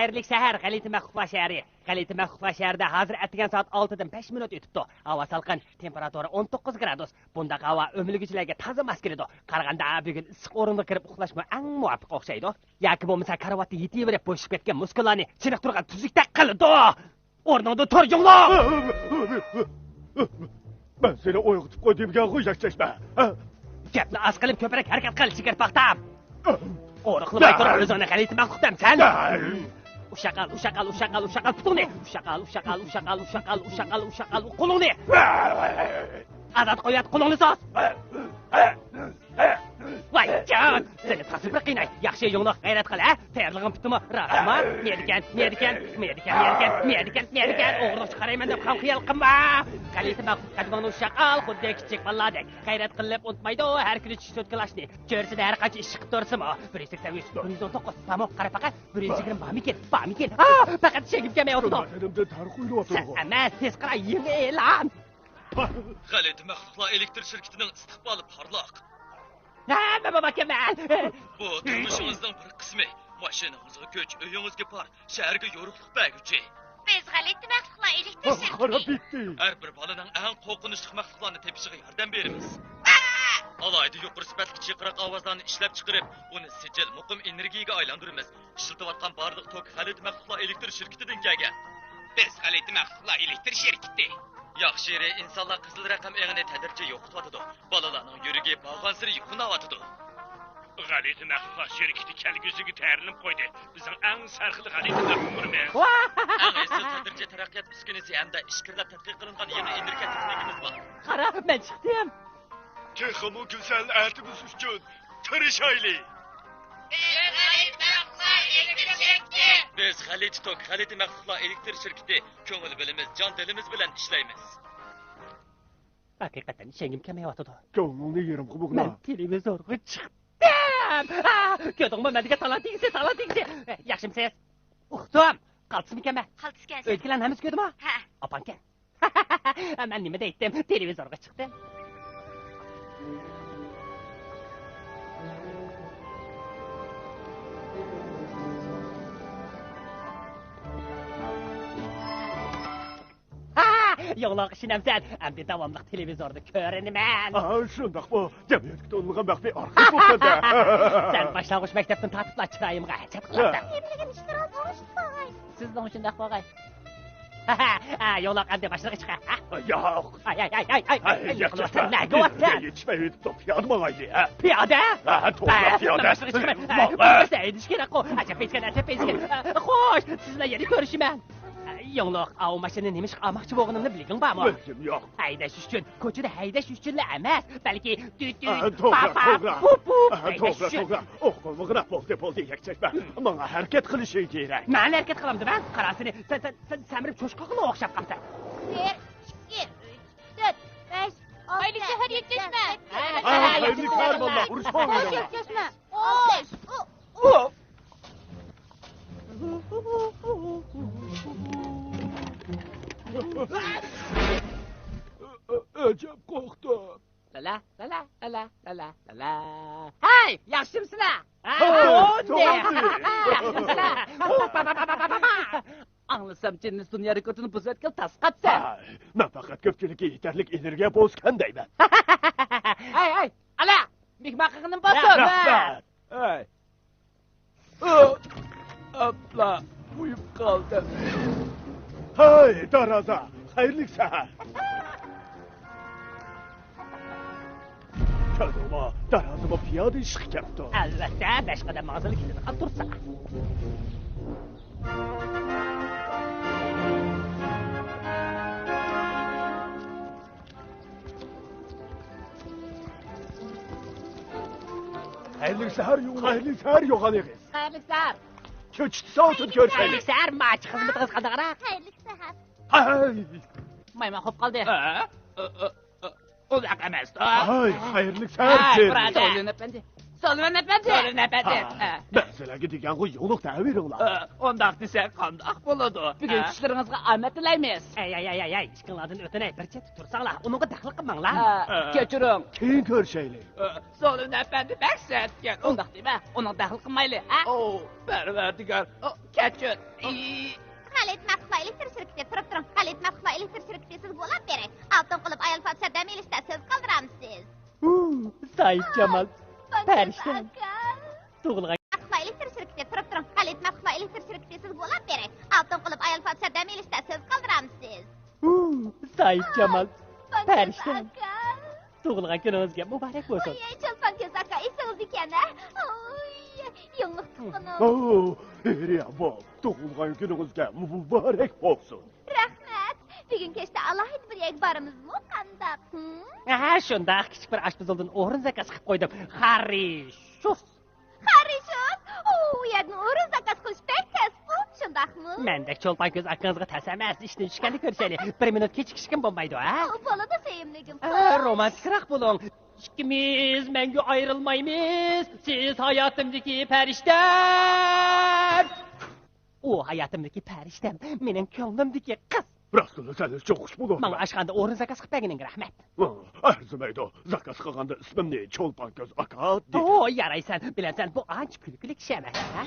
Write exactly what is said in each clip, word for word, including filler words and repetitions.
خەيرلىك سەھەر، غەلىتە مەخلۇقلار شەھىرى. غەلىتە مەخلۇقلار شەھىرىدە ھازىر ئەتىگەن سائەت ئالتىدىن بەش مىنۇت ئۆتۈپتۇ. ھاۋا سالقىن، تېمپېراتۇرا ئون توققۇز گرادۇس. بۇنداق ھاۋا ئۆمىلىگۈچىلەرگە تازا ماس كېلىدۇ. قارىغاندا، بۈگۈن ئىسسىق ئورۇنغا كىرىپ ئۇخلاشمۇ ئەڭ مۇۋاپىق ئوخشايدۇ. ياكى بولمىسا كارىۋاتتا يېتىۋېرىپ، بوشىشىپ كەتكەن مۇسكۇللارنى چېنىقتۇرغان تۈزۈكتەك قىلىدۇ. ئورنۇڭدىن تۇر، جۇڭلۇ! مەن سېنى ئويغىتىپ قوي دېمىگەنغۇ، يەكچەشمە. ھە؟ گەپنى ئاز قىلىپ، كۆپرەك ھەرىكەت قىل، جىگەر پاختام. ئورۇقلىماي تۇر، ئۆزۈڭنى غەلىتە مەخلۇق دەمسەن. ئۇششاق ئال، ئۇششاق ئال، ئۇششاق ئال، ئۇششاق ئال پۇتۇڭنى. ئۇششاق ئال، ئۇششاق ئال، ئۇششاق ئال، ئۇششاق ئال، ئۇششاق ئال، ئۇششاق ئال قولۇڭنى. ئازاد قويۇۋەت، قولۇڭنى سوز. ۋايجان! سېنى تاسا بىر قىيناي. ياخشى، يۇڭلۇق، غەيرەت قىل، ھە؟ تەييارلىقىڭ پۈتتىمۇ؟ راستمۇ؟ مېدىكەن، مېدىكەن، مېدىكەن، مېدىكەن، مېدىكەن، مېدىكەن. ئوغرىلىقچە قارايمەن دەپ خام خىيال قىلما. غەلىتە مەخلۇق، قەدىمىڭنى ئۇششاق ئال، خۇددى كىچىك بالىلاردەك. غەيرەت قىلىپ ئۇنتۇمايدۇ، ھەر كۈنى چۈش سوتكىلاشنى. چۆرىسىدە ھەر قانچە ئىش چىقىپ تۇرسىمۇ. بىر يۈز سەكسەن ئۈچ، بىر يۈز ئون توققۇز، بارمۇ؟ قارا پاقا، بىر يۈز يىگىرمە بارمىكىن؟ بارمىكىن؟ ھا، پەقەت ئىشەنگۈم كەلمەيۋاتىدۇ. بەدىنىمدىن تەر قۇيۇلۇۋاتىدىغۇ. سەن ئەمەس، تېز قارا، يېڭى ئېلان. غەلىتە مەخلۇقلار ئېلېكتر شىركىتىنىڭ ئىستىقبالى پارلاق. ھە، ماكەمەل. بۇ تۇرمۇشىڭىزنىڭ بىر قىسمى. ماشىنىڭىزغا كۆچ، ئۆيىڭىزگە پار، شەھەرگە يورۇقلۇق بەرگۈچى. بىز غەلىتە مەخلۇقلار ئېلېكتر شىركىتى. خاراب كەتتى. ھەر بىر بالىنىڭ ئەڭ قورقۇنچلۇق مەخلۇقلارنى تېپىشىغا ياردەم بېرىمىز. ئالاھىدە يۇقىرى سىپەتلىك چىرقىراق ئاۋازلارنى ئىشلەپچىقىرىپ، ئۇنى سىجىل، مۇقىم ئېنېرگىيەگە ئايلاندۇرىمىز. ئىشلىتىۋاتقان بارلىق توك غەلىتە مەخلۇقلار ئېلېكتر شىركىتىدىن كەلگەن. بىز غەلىتە مەخلۇقلار ئېلېكتر شىركىتى. ياخشى يېرى، ئىنسانلار قىزىل رەقەم ئېڭىنى تەدرىجىي يوقىتىۋاتىدۇ. بالىلارنىڭ يۈرىكى بارغانسېرى يۇقىرىلىنىۋاتىدۇ. غەلىتە مەخلۇقلار شىركىتى كەلگۈسىگە تەييارلىنىپ قويدى. بىزنىڭ ئەڭ سەرخىل غەلىتە مەخلۇقلىرىمىز. ئەڭ ئېسىل تەدرىجىي تەرەققىيات ئۈسكۈنىسى ھەمدە ئىچكىرىلەپ تەتقىق قىلىنغان يېڭى ئېنېرگىيە تېخنىكىمىز بار. قارا، مەن چىقتىم. تېخىمۇ گۈزەل ئەتىمىز ئۈچۈن تىرىشايلى! بىز غەلىتە توك، غەلىتە مەخلۇقلار ئېلېكتر شىركىتى. كۆڭۈل بىلىمىز، جان دىلىمىز بىلەن ئىشلەيمىز. ھەقىقەتەن ئىشەنگۈم كەلمەيۋاتىدۇ. كۆڭلۈڭنى يېرىم قىلمىغىنا. مەن تېلېۋىزورغا چىقتىم. ئا، كۆردۈڭمۇ، مەن دېگەن تالانت ئىگىسى، تالانت ئىگىسى. ياخشىمۇسىز؟ ئۇقتۇم. قالتىسمىكەن مەن؟ قالتىسكەنسەن. ئۆيدىكىلەرنىڭ ھەممىسى كۆردىمۇ؟ ھە. ئاپاڭكەن. مەن نېمە دەيتتىم؟ تېلېۋىزورغا چىقتىم. يوڭلۇق، ئىشىنەمسەن؟ ئەمدى داۋاملىق تېلېۋىزوردا كۆرۈنىمەن. ئا، شۇنداقمۇ؟ جەمئىيەتكە تونۇلغان مەخپىي ئارخىپ بوپتۇ-دە. سەن باشلانغۇچ مەكتەپتىن تارتىپلا چىرايىمغا ئەجەب قىلاتتىڭ. ھە. سىزنىڭ شۇنداق بولغاي. ھە، يوڭلۇق، ئەمدى باشلىقى چىقە. ياق. ئاي، ئاي، ئاي، ئاي، ئاي، ئاي، ياق، ياق، ياق. نەگە ئوتتى؟ يېتىشمەيۋېتىپتۇ، پىيادە ماڭايلى، ھە؟ پىيادە؟ ھە، توغرا، ھە، پىيادە. مەن باشلىقى چىقىمەن. ھە، ماڭا. بولمىسا ھەيدىش كېرەكقۇ. ئەجەب پېسكەن، ئەجەب پېسكەن. خوش، سىز بىلەن يەنە كۆرۈشىمەن. يوڭلۇق، ئاۋۇ ماشىنىنى نېمىشقا ئالماقچى بولغىنىمنى بىلگۈڭ بارمۇ؟ بىلگۈم يوق. ھەيدەش ئۈچۈن، كوچىدا ھەيدەش ئۈچۈنلا ئەمەس، بەلكى دۈت دۈت، ھە، توغرا، پا پا، توغرا. پۇ پۇ، ھە، ھەيدەش توغرا، ئۈچۈن. توغرا. ئوقۇلمىغىنا، بولدى، بولدى، يەكچەشمە. ماڭا ھەرىكەت قىلىشىڭ كېرەك. مەن ھەرىكەت قىلامدۇ مەن؟ قارا سېنى، سەن، سەن، سەن سەمرىپ چوشقىغىلا ئوخشاپ قاپسەن. بىر، ئىككى، ئۈچ، تۆت، بەش، ئالتە، خەيرلىك سەھەر، يەكچەشمە. ھە، ھە، خەيرلىك سەھەر، بالىلار، ئۇرۇشماڭ. خوش، يەكچەشمە. خوش. ئەجەب قورقتۇم. لالا، لالا، لالا، لالا، لالا. ھەي، ياخشىمسىلەر؟ ھەي، ھە، توغرا. ياخشىمسىلەر؟ ئاڭلىسام، جىننىس دۇنيا رېكورتىنى بۇزۇۋەتكىلى تاس قاپسەن. ھەي، مەن پەقەت كۆپچىلىككە يېتەرلىك ئېنېرگىيە بولسىكەن دەيمەن. ھەي، ھەي، ئالا، مېھمان قىلغىنىم بولسۇن. رەھمەت. ھەي. ئاپلا، ئۇيۇپ قالدىم. ھەي، دارازا، خەيرلىك سەھەر. كۆردۈڭمۇ، دارازىمۇ پىيادە ئىشقا كەپتۇ. ئەلۋەتتە، بەش قەدەم ماڭسىلا كېلىدىغان تۇرسا. خەيرلىك سەھەر، يوغان. خەيرلىك سەھەر، يوغان ئېغىز. خەيرلىك سەھەر. كۆچۈتسە ئوتۇن كۆرسەيلى. خەيرلىك سەھەر، ماچى خىزمىتىڭىز قانداقراق؟ خەيرلىك سەھەر. ھەي! مايمان قوپ قالدى. ھە؟ ئۇ، ئۇ، ئۇ، ئۇنداق ئەمەستۇ. ھەي، خەيرلىك سەھەر، ھەي، سېرىك. بۇرادەر. ئولىن ئەپەندى، سولىۋېن ئەپەندى. سولىۋېن ئەپەندى. ھە، ھە. مەن سىلەرگە دېگەنغۇ يوغلۇق دەۋېرىڭلار. ئە، ئۇنداق دېسەك قانداق بولىدۇ؟ بۈگۈن ھە؟ ئىشلىرىڭىزغا ئامەت تىلەيمىز. ئەي، ئەي، ئەي، ئەي، ئەي، ئىككىڭلاردىن ئۆتۈنەي، بىر چەتتە تۇرساڭلار، ئۇنىڭغا دەخلى قىلماڭلار. ھە، ھە. كەچۈرۈڭ. كېيىن كۆرۈشەيلى. ئە، سولىۋېن ئەپەندى بەك سەتكەن. ئۇنداق دېمە، ئۇنىڭغا دەخلى قىلمايلى، ھە؟ ئوۋ، پەرۋەردىگار، ئو، كەچۈر. ئى. غەلىتە مەخپىي ئېلېكتر شىركىتى، تۇرۇپ تۇرۇڭ. غەلىتە مەخپىي ئېلېكتر شىركىتى، سىزگە بولات بېرەي. ئالتۇن قۇلۇپ ئايال پادىشاھ دەم ئېلىشتا سۆز قالدۇرامسىز؟ ھۇ، ساھىبجامال، پەرىشتەم. ئاكا. تۇغۇلغان. مەخپىي ئېلېكتر شىركىتى، تۇرۇپ تۇرۇڭ. غەلىتە مەخپىي ئېلېكتر شىركىتى، سىزگە بولات بېرەي. ئالتۇن قۇلۇپ ئايال پادىشاھ دەم ئېلىشتا سۆز قالدۇرامسىز؟ ھۇ، ساھىبجامال، پەرىشتەم. ئاكا. تۇغۇلغان كۈنىڭىزگە مۇبارەك بولسۇن. ۋاي، چولپان كۆز ئاكا، ئېسىڭىزدىكەن-ھە؟ ئوي، يۇڭلۇق تۇغقىنىم. ھو، ھېرى ئاپا، تۇغۇلغان كۈنىڭىزگە مۇبارەك بولسۇن. رەھمەت. بۈگۈن كەچتە ئالاھىدە بىر يەرگە بارىمىزمۇ، قانداق؟ ھە؟ ھە، شۇنداق، كىچىك بىر ئاشپۇزۇلدىن ئورۇن زاكاز قىلىپ قويدۇم. خارىشۇس. خارىشۇس؟ ئۇ يەردىن ئورۇن زاكاز قىلىش بەك تەسقۇ، شۇنداقمۇ؟ مەندەك چولپان كۆز ئاكىڭىزغا تەس ئەمەس، ئىشتىن چۈشكەندە كۆرۈشەيلى. بىر مىنۇت كېچىكىشكىمۇ بولمايدۇ، ھە؟ ئۇ بولىدۇ، سۆيۈملۈكۈم. ھە، رومانتىكراق بولۇڭ. ئىككىمىز مەڭگۈ ئايرىلمايمىز. سىز ھاياتىمدىكى پەرىشتەم. ئۇ ھاياتىمدىكى پەرىشتەم، مېنىڭ كۆڭلۈمدىكى قىز. راستلا سەن چوقۇش بولۇڭ. ماڭا ئاشخانىدا ئورۇن زاكاز قىلىپ بەرگىنىڭگە رەھمەت. ئەرزىمەيدۇ. زاكاز قىلغاندا ئىسمىمنى چولپان كۆز ئاكا دېدىم. ئو، يارايسەن. بىلەمسەن، بۇ ئانچە كۈلكىلىك ئىش ئەمەس، ھە؟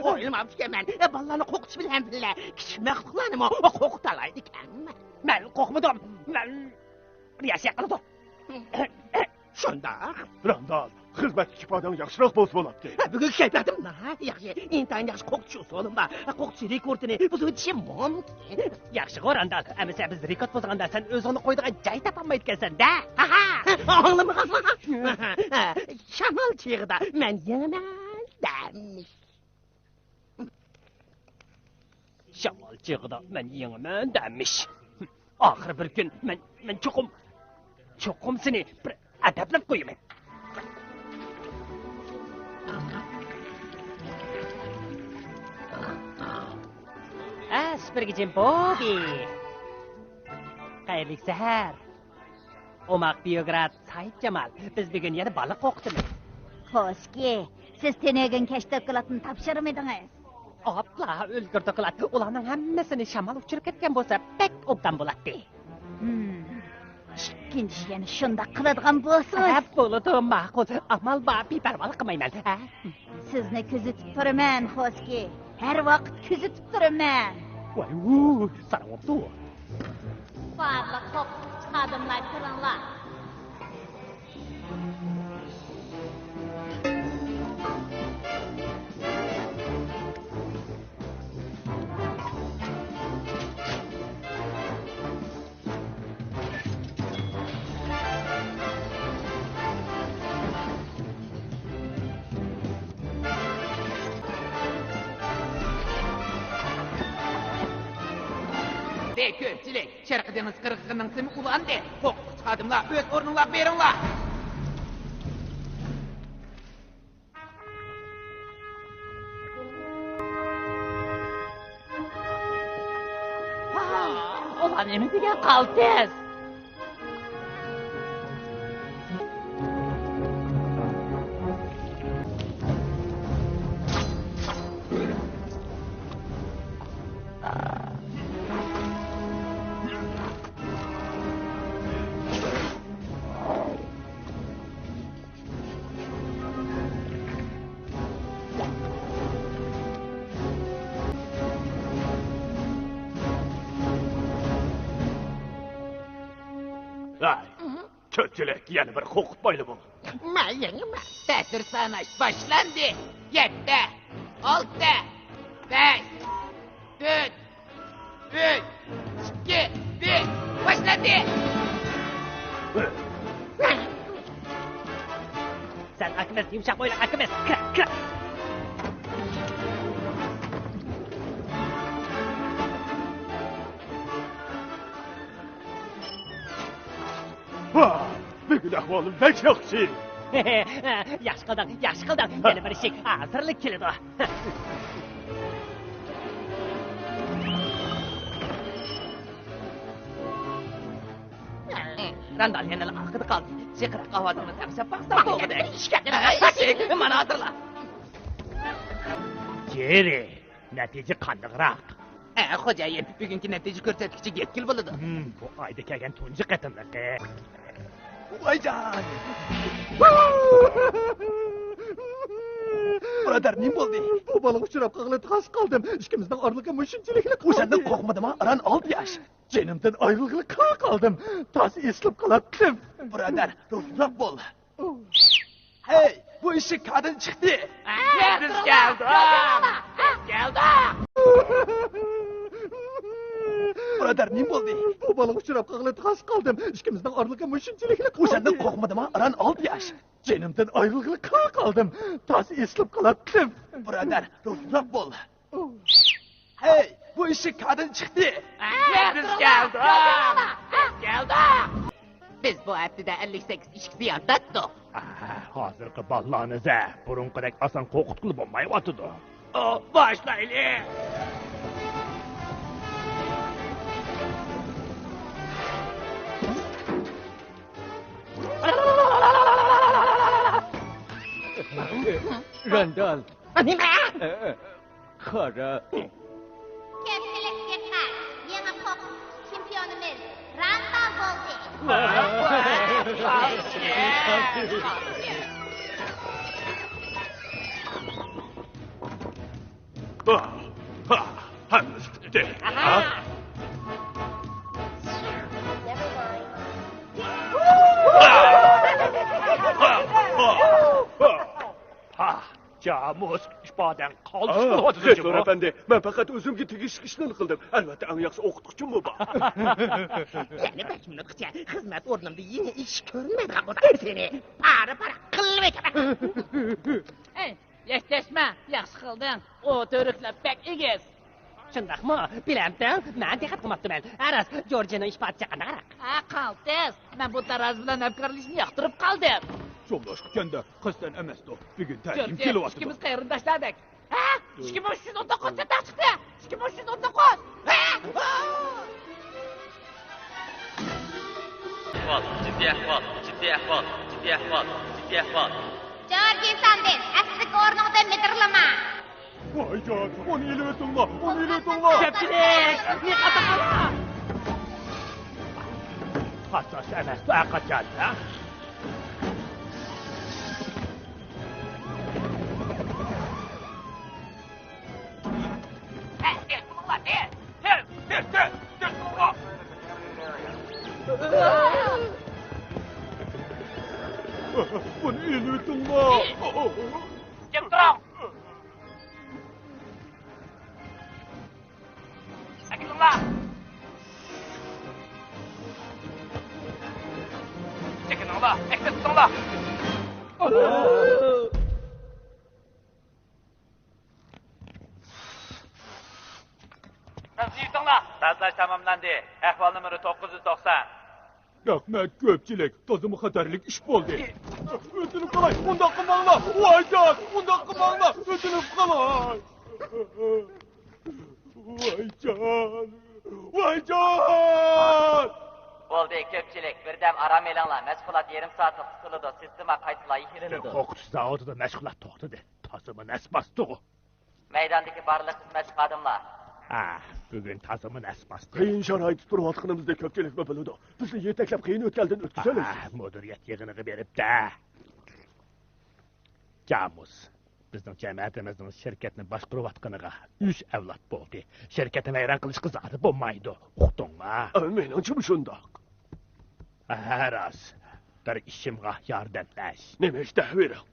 ئويلىماپتىكەنمەن، بالىلارنى قورقۇتۇش بىلەن بىللە، كىچىك مەخلۇقلارنىمۇ قورقۇتالايدىكەنمەن. مەن قورقمىدىم. مەن رىياسىيەت قىلىدۇ. شۇنداق. راندال، خىزمەتتىكى ئىپادەڭ ياخشىراق بولسا بولاتتى. بۈگۈن كەيپىياتىم ناھايىتى ياخشى. ئىنتايىن ياخشى قورقۇتۇش ئۇسۇلۇم بار. قورقۇتۇش رېكورتىنى بۇزۇۋېتىشىم مۇمكىن. ياخشىغۇ، راندال. ئەمىسە بىز رېكورت بۇزغاندا سەن ئۆزۈڭنى قويىدىغان جاي تاپالمايدىكەنسەن-دە. ھا-ھا. ئاڭلىمىغانما؟ شامال چېغىدا مەن يېڭىمەن دەممىش. شامال چېغىدا مەن يېڭىمەن دەممىش. ئاخىر بىر كۈن مەن، مەن چوقۇم، چوقۇم سېنى بىر ئەدەپلەپ قويىمەن. ئە، سۈپۈرگىچىم بوبى. خەيرلىك سەھەر. ئوماق بيۇروكرات ساھىبجامال، بىز بۈگۈن يەنە بالا قورقۇتىمىز. خوسكى، سىز تۈنۈگۈن كەچ دوكلاتنى تاپشۇرمىدىڭىز. ئاپلا، ئۆلگۈر دوكلات. ئۇلارنىڭ ھەممىسىنى شامال ئۇچۇرۇپ كەتكەن بولسا، بەك ئوبدان بولاتتى. ھىم، ئىككىنچى يەنە شۇنداق قىلىدىغان بولسىڭىز. ھە، بولىدۇ، ماقۇل. ئامال بار، بىپەرۋالىق قىلمايمەن. ھە؟ سىزنى كۆزىتىپ تۇرىمەن، خوسكى. ھەر ۋاقىت كۆزىتىپ تۇرىمەن. ۋاي، ۋۇ، ساراڭ بوپتۇ. بارلىق قورقۇتقۇچى خادىملار كىرىڭلار. ئەي كۆپچىلىك، شەرقىي دېڭىز قىرغىقىنىڭ سىمى ئۇلاندى. قورقۇتقۇچى خادىملار، ئۆز ئورنۇڭلارغا بېرىڭلار. ئۇلار نېمە دېگەن قالتىس؟ ھەي، كۆپچىلىك، يەنە بىر قورقۇتمايلىمۇ؟ مەن يېڭىمەن. تەتۈر ساناش باشلاندى. يەتتە، ئالتە، بەش، تۆت، ئۈچ، ئىككى، بىر، باشلاندى! سەن ئاكىمىز، يۇمشاق بويلۇق ئاكىمىز. كىر، كىر. ۋاھ، بۈگۈن ئەھۋالىم بەك ياخشى. ياخشى قىلدىڭ، ياخشى قىلدىڭ. يەنە بىر ئىشىك ھازىرلا كېلىدۇ. راندال يەنىلا ئارقىدا قالدى. چىراغ ئاۋازىنى تەڭشەپ باقسام بولغۇدەك. ئىشىك، مانا ھازىرلا. جېرى، نەتىجە قانداقراق؟ ئە، خوجايىن، بۈگۈنكى نەتىجە كۆرسەتكۈچىگە يەتكىلى بولىدۇ. ھىم، بۇ ئايدا كەلگەن تۇنجى قېتىملىقى. ۋايجان! بۇرادەر، نېمە بولدى؟ بۇ بالىغا ئۇچراپ قالغىلى تاس قالدىم. ئىككىمىزنىڭ ئارىلىقى مۇشۇنچىلىكلا قالدى. ئۇ سەندىن قورقمىدىما؟ ئاران ئالتە ياش. جېنىمدىن ئايرىلغىلى قالدىم. تاس ئېسىلىپ قالاتتىم. بۇرادەر، روھلۇراق بول. ھەي، بۇ ئىشىك كاردىن چىقتى. بىز كەلدۇق! بىز كەلدۇق! بۇرادەر، نېمە بولدى؟ بۇ بالىغا ئۇچراپ قالغىلى تاس قالدىم. ئىككىمىزنىڭ ئارىلىقى مۇشۇنچىلىكلا قالدى. ئۇ سەندىن قورقمىدىما؟ ئاران ئالتە ياش. جېنىمدىن ئايرىلغىلى قالدىم. تاس ئېسىلىپ قالاتتىم. بۇرادەر، روھلۇراق بول. ھەي، بۇ ئىشىك كاردىن چىقتى. بىز كەلدۇق! بىز كەلدۇق! بىز بۇ ھەپتىدە ئەللىك سەككىز ئىشىك زىيارەت ئەتتۇق. ھازىرقى بالىلارنى زە بۇرۇنقىدەك ئاسان قورقۇتقىلى بولمايۋاتىدۇ. باشلايلى! راندال. نېمە؟ قارا. كۆپچىلىك دىققەت! يېڭى قوقۇش چېمپىيونىمىز راندال بولدى. ۋاي! ۋاي! ۋاي! ھا، ھا، ھەممىسى پۈتتى. ئاھا. ھا؟ ھا، ھا، ھا، ھا. ھا، جامۇس، ئىپادەڭ قالتىس بولۇۋاتىدۇ جۇمۇ. ئەپەندى، مەن پەقەت ئۆزۈمگە تېگىشلىك ئىشنى قىلدىم. ئەلۋەتتە، ئەڭ ياخشى ئوقۇتقۇچىممۇ بار. يەنە بەش مىنۇتقىچە خىزمەت ئورنۇمدا يېڭى ئىش كۆرۈنمەيدىغان بولسا، سېنى پارە-پارە قىلىۋېتىمەن. ئەي، يەكچەشمە، ياخشى قىلدىڭ. ئۇ تۈۋرۈكلەر بەك ئېگىز. شۇنداقمۇ؟ بىلەمتىڭ، مەن دىققەت قىلماپتىمەن. ھە، راست، جورجىنىڭ ئىپادىسى قانداقراق؟ ھە، قالتىس. مەن بۇ تارازا بىلەن ھەمكارلىشىشنى ياقتۇرۇپ قالدىم. شۇملاشقا كەندە، قەستەن ئەمەستۇ. بۈگۈن تەلىيىم كېلىۋاتىدۇ. ئىككىمىز قېرىنداشلاردەك. ھە؟ ئىككى مىڭ ئۈچ يۈز ئون توققۇز چاتاق چىقتى. ئىككى مىڭ ئۈچ يۈز ئون توققۇز. ھە؟ ئەھۋال، جىددىي ئەھۋال، جىددىي ئەھۋال، جىددىي ئەھۋال، جىددىي ئەھۋال. جورجىن ساندىن، ئەسلىدىكى ئورنۇڭدىن مىدىرلىما. ۋايجان، ئۇنى ئېلىۋېتىڭلار، ئۇنى ئېلىۋېتىڭلار! كۆپچىلىك، نىقابىڭلار! قاچاش ئەمەس، ھەرقاچان، ھە؟ ھە، تېز بولۇڭلار، تېز! تېز، تېز، تېز، تېز بولۇڭلار! بۇنى ئېلىۋېتىڭلار! جىم تۇرۇڭ! ئەكېلىڭلار! چېكىنىڭلار! ئەكېلىپ تۇتۇڭلار! تازىلاۋېتىڭلار! تازىلاش تاماملاندى. ئەھۋال نومۇرى توققۇز يۈز توقسان. رەھمەت، كۆپچىلىك، تازىمۇ خەتەرلىك ئىش بولدى. ئۆتۈنۈپ قالاي، ئۇنداق قىلماڭلار! ۋايجان، ئۇنداق قىلماڭلار! ئۆتۈنۈپ قالاي! ۋايجان! ۋايجان! بولدى، كۆپچىلىك، بىردەم ئارام ئېلىڭلار. مەشغۇلات يېرىم سائەتلىك توختىتىلىدۇ، سىستېما قايتا لايىھىلىنىدۇ. قورقۇتۇش زاۋۇتىدا مەشغۇلات توختىدى. تازىمۇ نەس باستىغۇ. مەيداندىكى بارلىق خىزمەتچى خادىملار. ھە، بۈگۈن تازىمۇ نەس باستى. قىيىن شارائىتتا تۇرۇۋاتقىنىمىزنى كۆپچىلىكمۇ بىلىدۇ. بىزنى يېتەكلەپ قىيىن ئۆتكەلدىن ئۆتكۈزەلەيسىز. ھە، مۇدىرىيەت يىغىنىغا بېرىپتە. جامۇس، بىزنىڭ جەمەتىمىزنىڭ شىركەتنى باشقۇرۇۋاتقىنىغا ئۈچ ئەۋلاد بولدى. شىركەتنى ۋەيران قىلىشقا زادى بولمايدۇ. ئۇقتۇڭما؟ ئە، مېنىڭچىمۇ شۇنداق. ھە، راست. بىر ئىشىمغا ياردەملەش. نېمە ئىش دەۋېرىڭ؟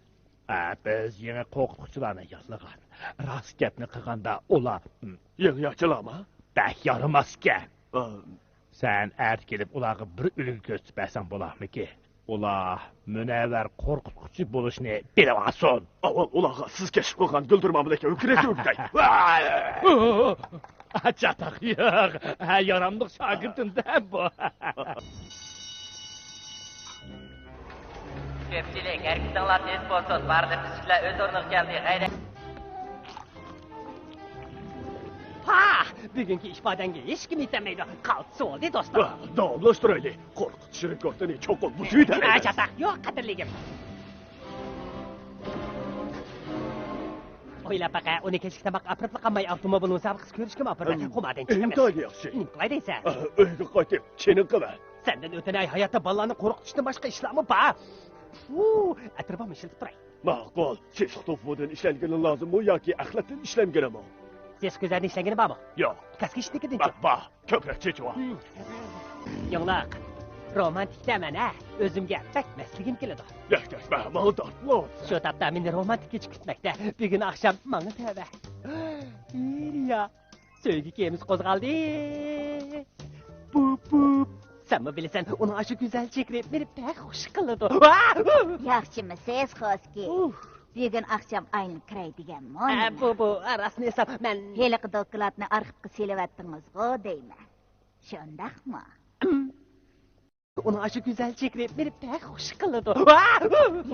ھە، بىز يېڭى قورقۇتقۇچىلارنى ياسىغان. راست گەپنى قىلغاندا، ئۇلار، ھىم، يېڭى ياچىلارمۇ؟ بەك يارىماسكەن. ئا. سەن ئەتە كېلىپ ئۇلارغا بىر ئۈلگە كۆرسىتىپ بەرسەڭ بولارمىكى؟ ئۇلار مۇنەۋۋەر قورقۇتقۇچى بولۇشنى بىلىۋالسۇن. ئاۋۋال ئۇلارغا سىز كەشىپ قىلغان گۈلدۈرما بىلەن كۆكرەك ئۆگدەي. چاتاق يوق. ھە، ياراملىق شاگىرتىمدە بۇ. كۆپچىلىك، ھەرىكىتىڭلار تېز بولسۇن. بارلىق ئىشىكلەر ئۆز ئورنىغا كەلدى. غەيرەت. ھا! بۈگۈنكى ئىپادەڭگە ھېچكىم يېتەلمەيدۇ. قالتىس بولدى، دوستۇم. ۋاھ، داۋاملاشتۇرايلى. قورقۇتۇش رېكورتىنى چوقۇم بۇزۇۋېتەرمىز. ھە، چاتاق يوق، قەدىرلىكىم. ئويلاپ باقە، ئۇنى كەچلىك تاماققا ئاپىرىپلا قالماي، ئاپتوموبىل مۇسابىقىسى كۆرۈشكىمۇ ئاپىرىمەن. ئەم، قۇماردىن چىقىمىز. ئىنتايىن ياخشى. نېمە قىلاي دەيسەن؟ ئە، ئۆيگە قايتىپ، چېنىقىمەن. سەندىن ئۆتۈنەي، ھاياتتا بالىلارنى قورقۇتۇشتىن باشقا ئىشلارمۇ بار. پۇ، ئەتىربامنى ئىشلىتىپ تۇراي. ماقۇل. سېسىق توفۇدىن ئىشلەنگىنى لازىممۇ ياكى ئەخلەتتىن ئىشلەنگىنىمۇ؟ سېسىق كۆزەردىن ئىشلەنگىنى بارمۇ؟ ياق. كاسكىشنىكىدىنچۇ؟ بار، بار. كۆپرەك چېچىۋال. ھىم. ياڭلاق. رومانتىكتەمەن ھە. ئۆزۈمگە بەك مەستلىكىم كېلىدۇ. يەكچەشمە، ماڭا تارتما. شۇ تاپتا مېنى رومانتىك كېچە كۈتمەكتە. بۈگۈن ئاخشام ماڭا تەۋە. ئىرىيا. سۆيگۈ كېمىسى قوزغالدى. بۇپ، بۇپ. سەنمۇ بىلىسەن، ئۇنىڭ ئاشۇ گۈزەل چېھرى مېنى بەك خۇش قىلىدۇ. ۋا! ياخشىمۇسىز، خوسكى؟ ئۇھ. بۈگۈن ئاخشام ئايلىنىپ كىرەي دېگەنمۇ ئە، نېمە؟ بۇ، بۇ، ئە، راستىنى ئېيتسام، مەن ھېلىقى دوكلاتنى ئارخىپقا سېلىۋەتتىڭىزغۇ دەيمەن. شۇنداقمۇ؟ ئۇنىڭ ئاشۇ گۈزەل چېھرى مېنى بەك خۇش قىلىدۇ. ۋا!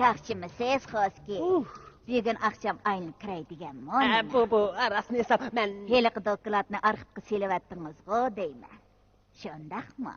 ياخشىمۇسىز، خوسكى؟ ئۇھ. بۈگۈن ئاخشام ئايلىنىپ كىرەي دېگەنمۇ ئە، نېمە؟ بۇ، بۇ، ئە، راستىنى ئېيتسام، مەن ھېلىقى دوكلاتنى ئارخىپقا سېلىۋەتتىڭىزغۇ دەيمەن. شۇنداقمۇ؟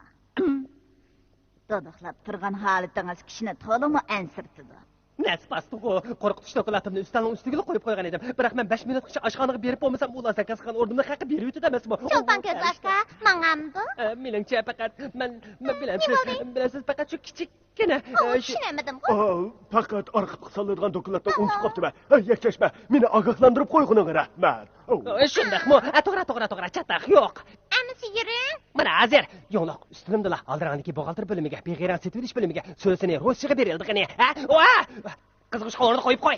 دودۇقلاپ تۇرغان ھالىتىڭىز كىشىنى تولىمۇ ئەنسىرىتىدۇ. نەسىپ ئاستىغۇ، قورقۇتۇش دوكلاتىمنى ئۈستەلنىڭ ئۈستىگىلا قويۇپ قويغان ئىدىم. بىراق مەن بەش مىنۇتقىچە ئاشخانىغا بېرىپ بولمىسام، ئۇلار زاكاز قىلغان ئوردۇمنى خەققە بېرىۋېتىدۇ ئەمەسمۇ؟ چولپان كۆزلۈ ئاكا، ماڭامدۇ؟ ئە، مېنىڭچە پەقەت مەن، مەن، بىلەمسىز، نېمە بولدى؟ بىلەمسىز، پەقەت شۇ كىچىككىنە، ئاۋۇ، ئە، شۇ چۈشىنەلمىدىمغۇ. ئا، پەقەت ئارخىپقا سالىدىغان دوكلاتنى ئۇنتۇپ قاپتىمەن. ئە، يەكچەشمە، مېنى ئاگاھلاندۇرۇپ قويغىنىڭغا رەھمەت. ئاۋۇ. ئە، شۇنداقمۇ؟ ئە، توغرا، توغرا، توغرا، چاتاق يوق. ئەمىسە يۈرۈڭ. مانا ھازىر. ياڭلاق، ئۈستىلىمدىلا ئالدىراڭدىكى بوغالتىر بۆلۈمىگە، بېغىرەڭ سېتىۋېلىش بۆلۈمىگە، سۆسىنى روسىيىغا بېرىلىدىغىنى. ھە؟ ۋا! قىزغۇچ قوڭۇرنى قويۇپ قوي.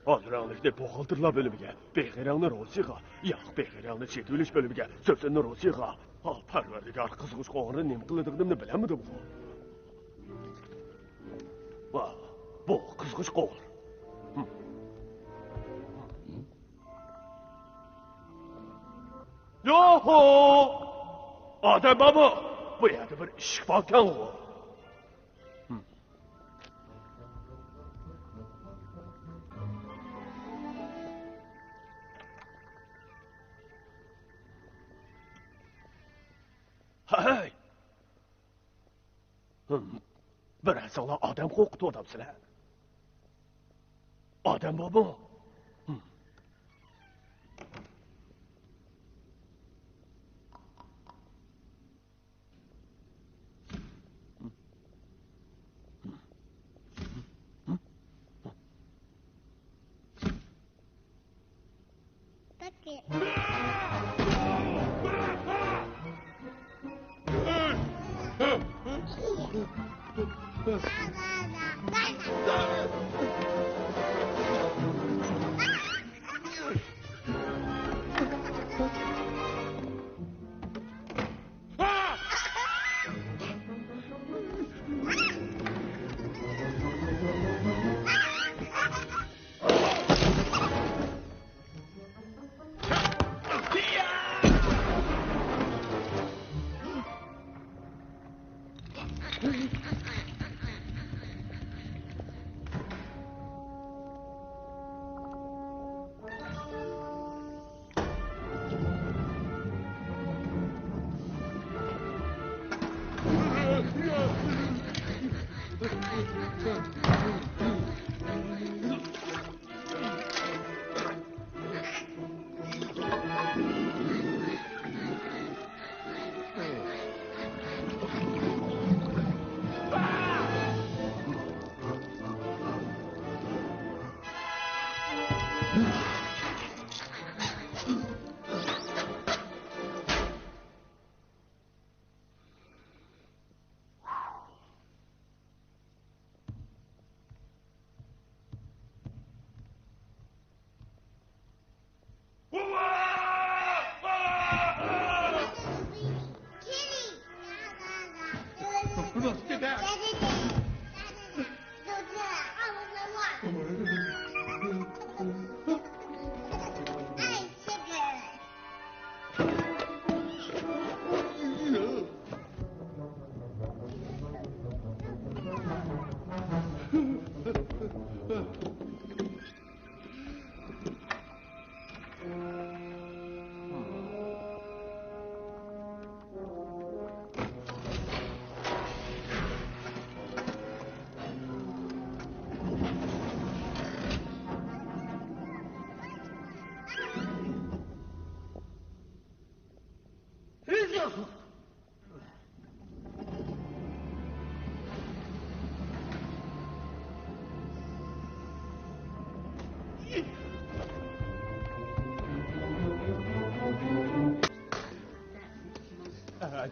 ئالدىراڭلىكنى بوغالتىرلار بۆلۈمىگە، بېغىرەڭنى روسىيغا، ياق، بېغىرەڭنى سېتىۋېلىش بۆلۈمىگە، سۆسىنى روسىيغا. ھا، پەرۋەردىگار، قىزغۇچ قوڭۇرنى نېمە قىلىدىغىنىمنى بىلەلمىدىمغۇ. ۋا، بۇ قىزغۇچ قوڭۇر. ھىم. يوھو! ئادەم بارمۇ؟ بۇ يەردە بىر ئىشىك باركەنغۇ. ھەي! ھىم. بىرەرسىڭلار ئادەم قورقۇتۇۋاتامسىلەر؟ ئادەم بارمۇ؟ ھىم.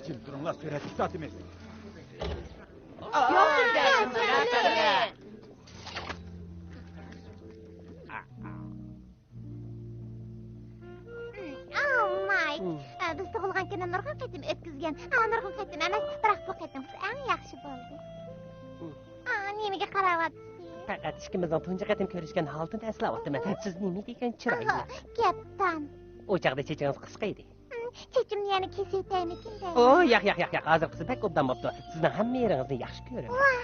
جىم تۇرۇڭلار، سۈرەتكە تارتىمىز. ئاۋۇ مايك، ئە، بىز تۇغۇلغان كۈننى نۇرغۇن قېتىم ئۆتكۈزگەن. ئا، نۇرغۇن قېتىم ئەمەس، بىراق بۇ قېتىمقىسى ئەڭ ياخشى بولدى. ئا، نېمىگە قاراۋاتىسىز؟ پەقەت ئىككىمىزنىڭ تۇنجى قېتىم كۆرۈشكەن ھالىتىنى ئەسلەۋاتىمەن. سىز نېمە دېگەن چىرايلىق. ئاھا، كەپتان. ئۇ چاغدا چېچىڭىز قىسقا ئىدى. ھىم، چېچىمنى يەنە كېسىۋېتەيمىكىن دەيمەن. ئوي، ياق، ياق، ياق، ياق. ھازىرقىسى بەك ئوبدان بوپتۇ. سىزنىڭ ھەممە يېرىڭىزنى ياخشى كۆرىمەن. ۋاھ!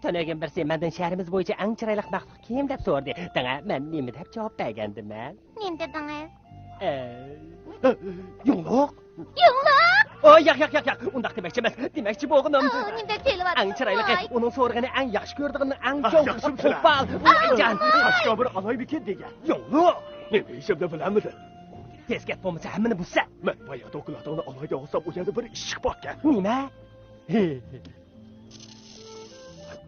تۈنۈگۈن بىرسى مەندىن شەھىرىمىز بويىچە ئەڭ چىرايلىق مەخلۇق كىم دەپ سورىدى. دەڭە، مەن نېمە دەپ جاۋاب بەرگەندىمەن؟ نېمە دېدىڭىز؟ ئە، يۇڭلۇق. يۇڭلۇق؟ ئو، ياق، ياق، ياق، ياق. ئۇنداق دېمەكچى ئەمەس. دېمەكچى بولغىنىم، ئو، نېمە دەپ تېلىۋاتىسىز؟ ئەڭ چىرايلىقى، ئاي. ئۇنىڭ سورىغىنى ئەڭ ياخشى كۆرىدىغىنىم، ئەڭ ئاھ، چوڭ ياخشىمۇ سىلەر؟ قوپال. ئۇ ئەنجان. تاشقا بىر ئالاي بىكىن دېگەن. يۇڭلۇق. نېمە ئىش ئەمدى بىلەمدى؟ تېز كەت بولمىسا ھەممىنى بۇزىسەن. مەن بايا دوكلاتىڭنى ئالاي دەۋاتسام، ئۇ يەردە بىر ئىشىك باركەن. نېمە؟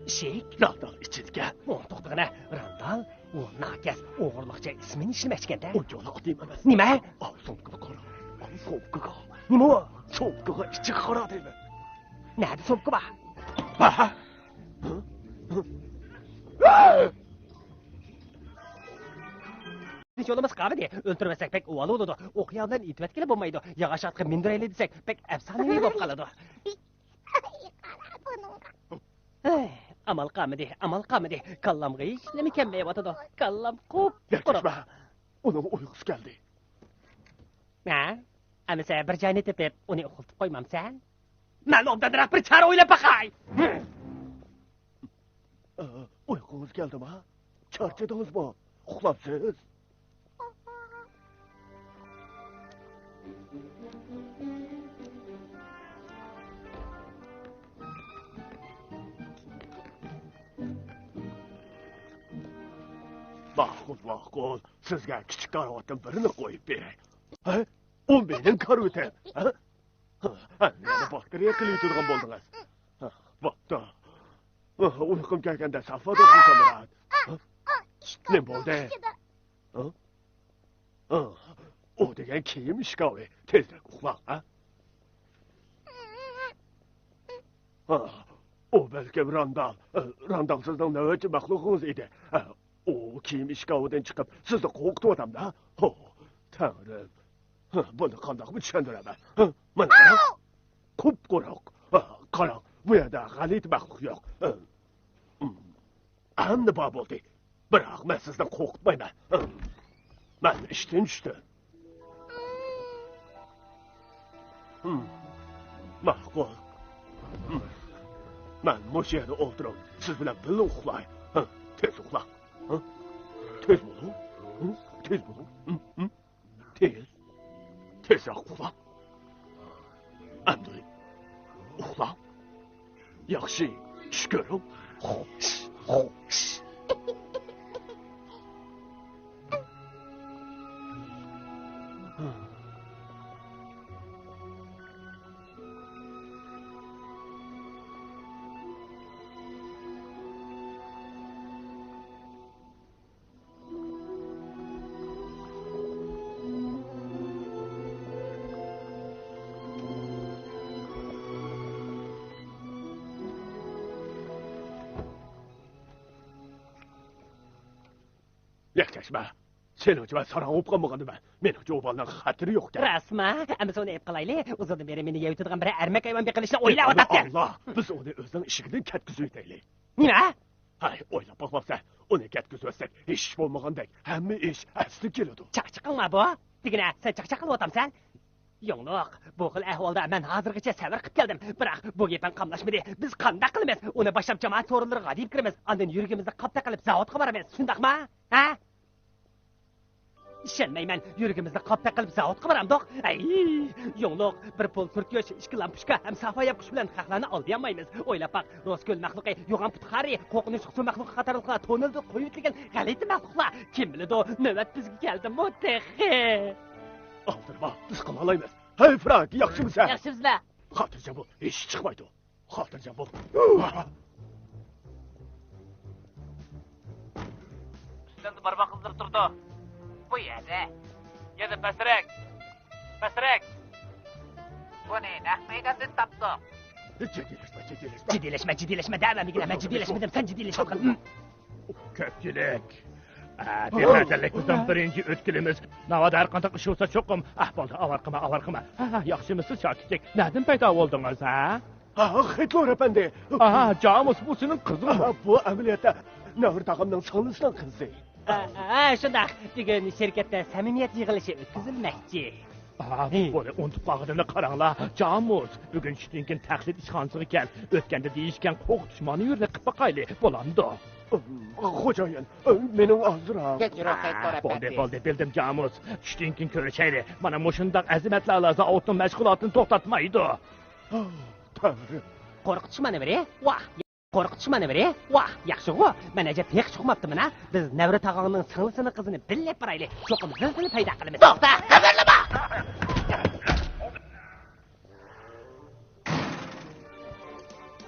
ئىشىك؟ راندال ئىچىدىكەن. ئۇ توختىغىنە، راندال؟ ئۇ ناكەس، ئوغرىلىقچە ئىسمىنى ئىشلىمەكچىكەن-دە. ئۇ يولا ئادەم ئەمەس. نېمە؟ ئاۋۇ سومكىغا قارا. ئاۋۇ سومكىغا. نېمە ئۇ؟ سومكىغا ئىچىگە قارا دەيمەن. نەدە سومكا بار؟ ھە؟ يولىمىز قامىدى. ئۆلتۈرۈۋەتسەك بەك ئۇۋال بولىدۇ. ئوقيا بىلەن ئېتىۋەتكىلى بولمايدۇ. ياغاچ ئاتقا مىندۈرەيلى دېسەك بەك ئەپسانىۋى بولۇپ قالىدۇ. ھەي، ئامال قالمىدى، ئامال قالمىدى. كاللامغا ھېچ نېمە كەلمەيۋاتىدۇ. كاللام قۇپ قۇرۇق. گەپلەشمە. ئۇنىڭ ئۇيقۇسى كەلدى. ھە؟ ئەمىسە بىر جاينى تېپىپ، ئۇنى ئۇخلىتىپ قويمامسەن؟ مەن ئوبدانراق بىر چارە ئويلاپ باقاي. ئۇيقۇڭىز كەلدىما؟ چارچىدىڭىزمۇ؟ ئۇخلاپسىز؟ ماقۇل، ماقۇل. سىزگە كىچىك كارىۋاتتىن بىرىنى قويۇپ بېرەي. ھە؟ ئۇ مېنىڭ كارىۋىتىم. ھە؟ ھە، يەنە باكتېرىيە قىلىۋېتىدىغان بولدىڭىز. ھە، بوپتۇ. ئۇيقۇم كەلگەندە سافادا ئۇخلىسام بولىدۇ. ھە؟ نېمە بولدى؟ ھە؟ ھە، ئۇ دېگەن كىيىم ئىشكاپى. تېزرەك ئۇخلاڭ، ھە؟ ھە، ئۇ بەلكىم راندال. ھە، راندال سىزنىڭ نۆۋەتچى مەخلۇقىڭىز ئىدى. ھە، ئۇ كىيىم ئىشكاپىدىن چىقىپ سىزنى قورقۇتۇۋاتامدا. ھو، تەڭرىم. ھە، بۇنى قانداقمۇ چۈشەندۈرەمەن؟ ھە، مانا قاراڭ. قۇپقۇرۇق. ھە، قاراڭ، بۇ يەردە غەلىتە مەخلۇق يوق. ھە، ئەمدى بار بولدى. بىراق مەن سىزنى قورقۇتمايمەن. ھە، مەن ئىشتىن چۈشتۈم. ھىم. ماقۇل. ھىم. مەن مۇشۇ يەردە ئولتۇرۇپ، سىز بىلەن بىللە ئۇخلاي. ھە، تېز ئۇخلاڭ. ھە؟ تېز بولۇڭ. ھە؟ تېز بولۇڭ. ھىم، ھىم. تېز. تېزرەك ئۇخلاڭ. ئەمدى ئۇخلاڭ. ياخشى چۈش كۆرۈڭ. خوش، خوش. يەكچەشمە. سېنىڭچە مەن ساراڭ بولۇپ قالمىغاندىمەن. مېنىڭچە ئۇ بالىنىڭ خەتىرى يوقكەن. راستمۇ؟ ئەمىسە ئۇنى ئېلىپ قالايلى. ئۇزۇندىن بېرى مېنى يەۋېتىدىغان بىر ئەرمەك ھايۋان بېقىلىشنى ئويلاۋاتاتتى. ئاللا، بىز ئۇنى ئۆزىنىڭ ئىشىكىدىن كەتكۈزۈۋېتەيلى. نېمە؟ ھەي، ئويلاپ باقمامسەن؟ ئۇنى كەتكۈزۈۋەتسەك، ھېچ بولمىغاندەك ھەممە ئىش ئەسلىگە كېلىدۇ. چاقچاق قىلما بۇ. دېگىنە، سەن چاقچاق قىلىۋاتامسەن؟ يوڭلۇق، بۇ خىل ئەھۋالدا مەن ھازىرغىچە سەۋر قىلىپ كەلدىم. بىراق بۇ گېپىڭ قاملاشمىدى. بىز قانداق قىلىمىز؟ ئۇنى باشلاپ جامائەت سورۇنلىرىغا ھەدىيە كىرىمىز. ئاندىن يۈرىكىمىزنى قاپتەك قىلىپ زاۋۇتقا بارىمىز. شۇنداقما؟ ھە؟ ئىشەنمەيمەن. يۈرىكىمىزنى قاپتەك قىلىپ زاۋۇتقا بارامدۇق؟ ئەي، يوڭلۇق، بىر پۇل سۈرتكۈچ، ئىككى لامپۇچكا ھەم سافا ياپقۇچ بىلەن خەقلەرنى ئالدىيالمايمىز. ئويلاپ باق، روسكۆل مەخلۇقى، يوغان پۇتخارى، قورقۇنچلۇق سۇ مەخلۇقى قاتارلىقلار تونېلدا قويۇۋېتىلگەن غەلىتە مەخلۇقلار. كىم بىلىدۇ، نۆۋەت بىزگە كەلدىمۇ تېخى؟ ئالدىرىما، بىز قىلالايمىز. ھەي، فرانك، ياخشىمۇسەن؟ ياخشىمىزلا. خاتىرجەم بول، ھېچ چىقمايدۇ. خاتىرجەم بول. ئۈستەمدە بارماق ئىزلىرى تۇرىدۇ. بۇ يەردە. يەنە پەسرەك. پەسرەك. بۇنى نەق مەيداندىن تاپتۇق. جىددىيلەشمە، جىددىيلەشمە. جىددىيلەشمە، جىددىيلەشمە دەۋەمدىكىنە، مەن جىددىيلەشمىدىم، سەن جىددىيلىشىۋاتقان. كۆپچىلىك، ئە، بىخەتەرلىك بىزنىڭ بىرىنچى ئۆتكىلىمىز. ناۋادا ھەر قانداق ئىش بولسا چوقۇم. ئاھ، بولدى، ئاۋارە قىلما، ئاۋارە قىلما. ھە، ھە، ياخشىمۇسىز، شاكىچىك؟ نەدىن پەيدا بولدىڭىز، ھە؟ ھا، خېتلور ئەپەندى. ئاھا، جامۇس، بۇ سېنىڭ قىزىڭمۇ؟ ھا، بۇ ئەمەلىيەتتە نەۋرە تاغامنىڭ سىڭلىسىنىڭ قىزى. ھە، ھە، شۇنداق. بۈگۈن شىركەتتە سەمىمىيەت يىغىلىشى ئۆتكۈزۈلمەكچى. ئاھ، بولدى، ئۇنتۇپ قالغىنىمنى قاراڭلار. جامۇس، بۈگۈن چۈشتىن كېيىن تەقلىد ئىشخانىسىغا كەل. ئۆتكەندە دېيىشكەن قورقۇتۇش مانېۋىرىنى قىلىپ باقايلى، بولامدۇ؟ خوجايىن، مېنىڭ ئازراق. كەچۈرۈڭ، خېتلور ئەپەندى. بولدى، بولدى، بىلدىم، جامۇس. چۈشتىن كېيىن كۆرۈشەيلى. مانا مۇشۇنداق ئەزىمەتلەرلا زاۋۇتنىڭ مەشغۇلاتىنى توختاتمايدۇ. تەڭرىم. قورقۇتۇش مانېۋىرى؟ ۋاھ! قورقۇتۇش مانېۋىرى؟ ۋاھ! ياخشىغۇ! مەن ئەجەب ھېلىقى ئۇقماپتىمەن ھە. بىز نەۋرە تاغاڭنىڭ سىڭلىسىنىڭ قىزىنى بىللە ئېلىپ بارايلى. چوقۇم زىلزىلە پەيدا قىلىمىز. توختا! قىمىرلىما!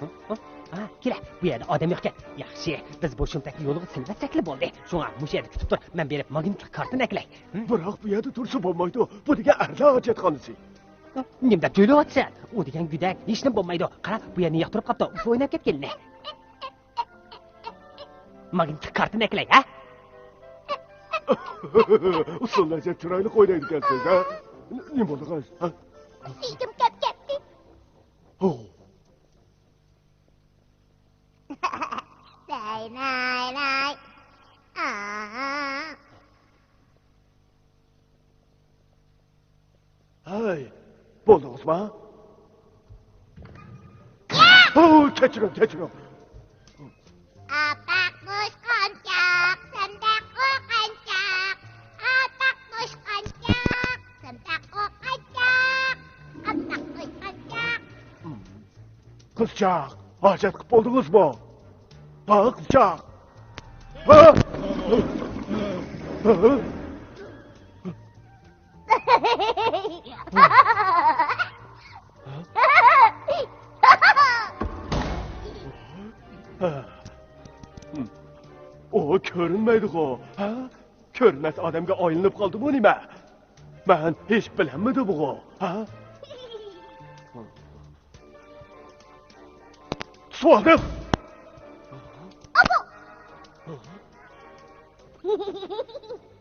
ھە، ھە، ھە، كېلە، بۇ يەردە ئادەم يوقكەن. ياخشى، بىز بۇ شۇمتەكنى يولغا سېلىۋەتسەكلا بولدى. شۇڭا مۇشۇ يەردە كۈتۈپ تۇر، مەن بېرىپ ماگنىتلىق كارتىنى ئەكېلەي. ھە؟ بىراق بۇ يەردە تۇرسا بولمايدۇ، بۇ دېگەن ئەرلەر ھاجەتخانىسى. نېمە دەپ جۆيلۈۋاتىسەن؟ ئۇ دېگەن گۆدەك ھېچنېمە بولمايدۇ. قارا، بۇ يەرنى ياقتۇرۇپ قاپتۇ، ئۇسسۇل ئويناپ كەتكىنىنى. ماگنىتلىق كارتىنى ئەكېلەي، ھە؟ ئۇسسۇل ئەجەب چىرايلىق ئوينايدىكەنسىز، ھە؟ نېمە بولدىڭىز، ھە؟ ئىچىم كەپ كەتتى. ھو. لاي، لاي، لاي. ئاھا. ھەي، بولدىڭىزما؟ ھو، كەچۈرۈڭ، كەچۈرۈڭ. ئاپئاق مۇشقانچاق، سەندەك قورقۇنچاق. ئاپئاق مۇشقانچاق، سەندەك قورقۇنچاق. ئاپئاق مۇشقانچاق. قىزچاق، ھاجەت قىپ بولدىڭىزمۇ؟ ھا، قىزچاق؟ ھا؟ ئۇ كۆرۈنمەيدىغۇ، ھا؟ كۆرمەس ئادەمگە ئايلىنىپ قالدىمۇ نېمە؟ مەن ھېچ بىلەلمىدىمغۇ، ھا؟ تۇتۇۋالدىم. ئاپا!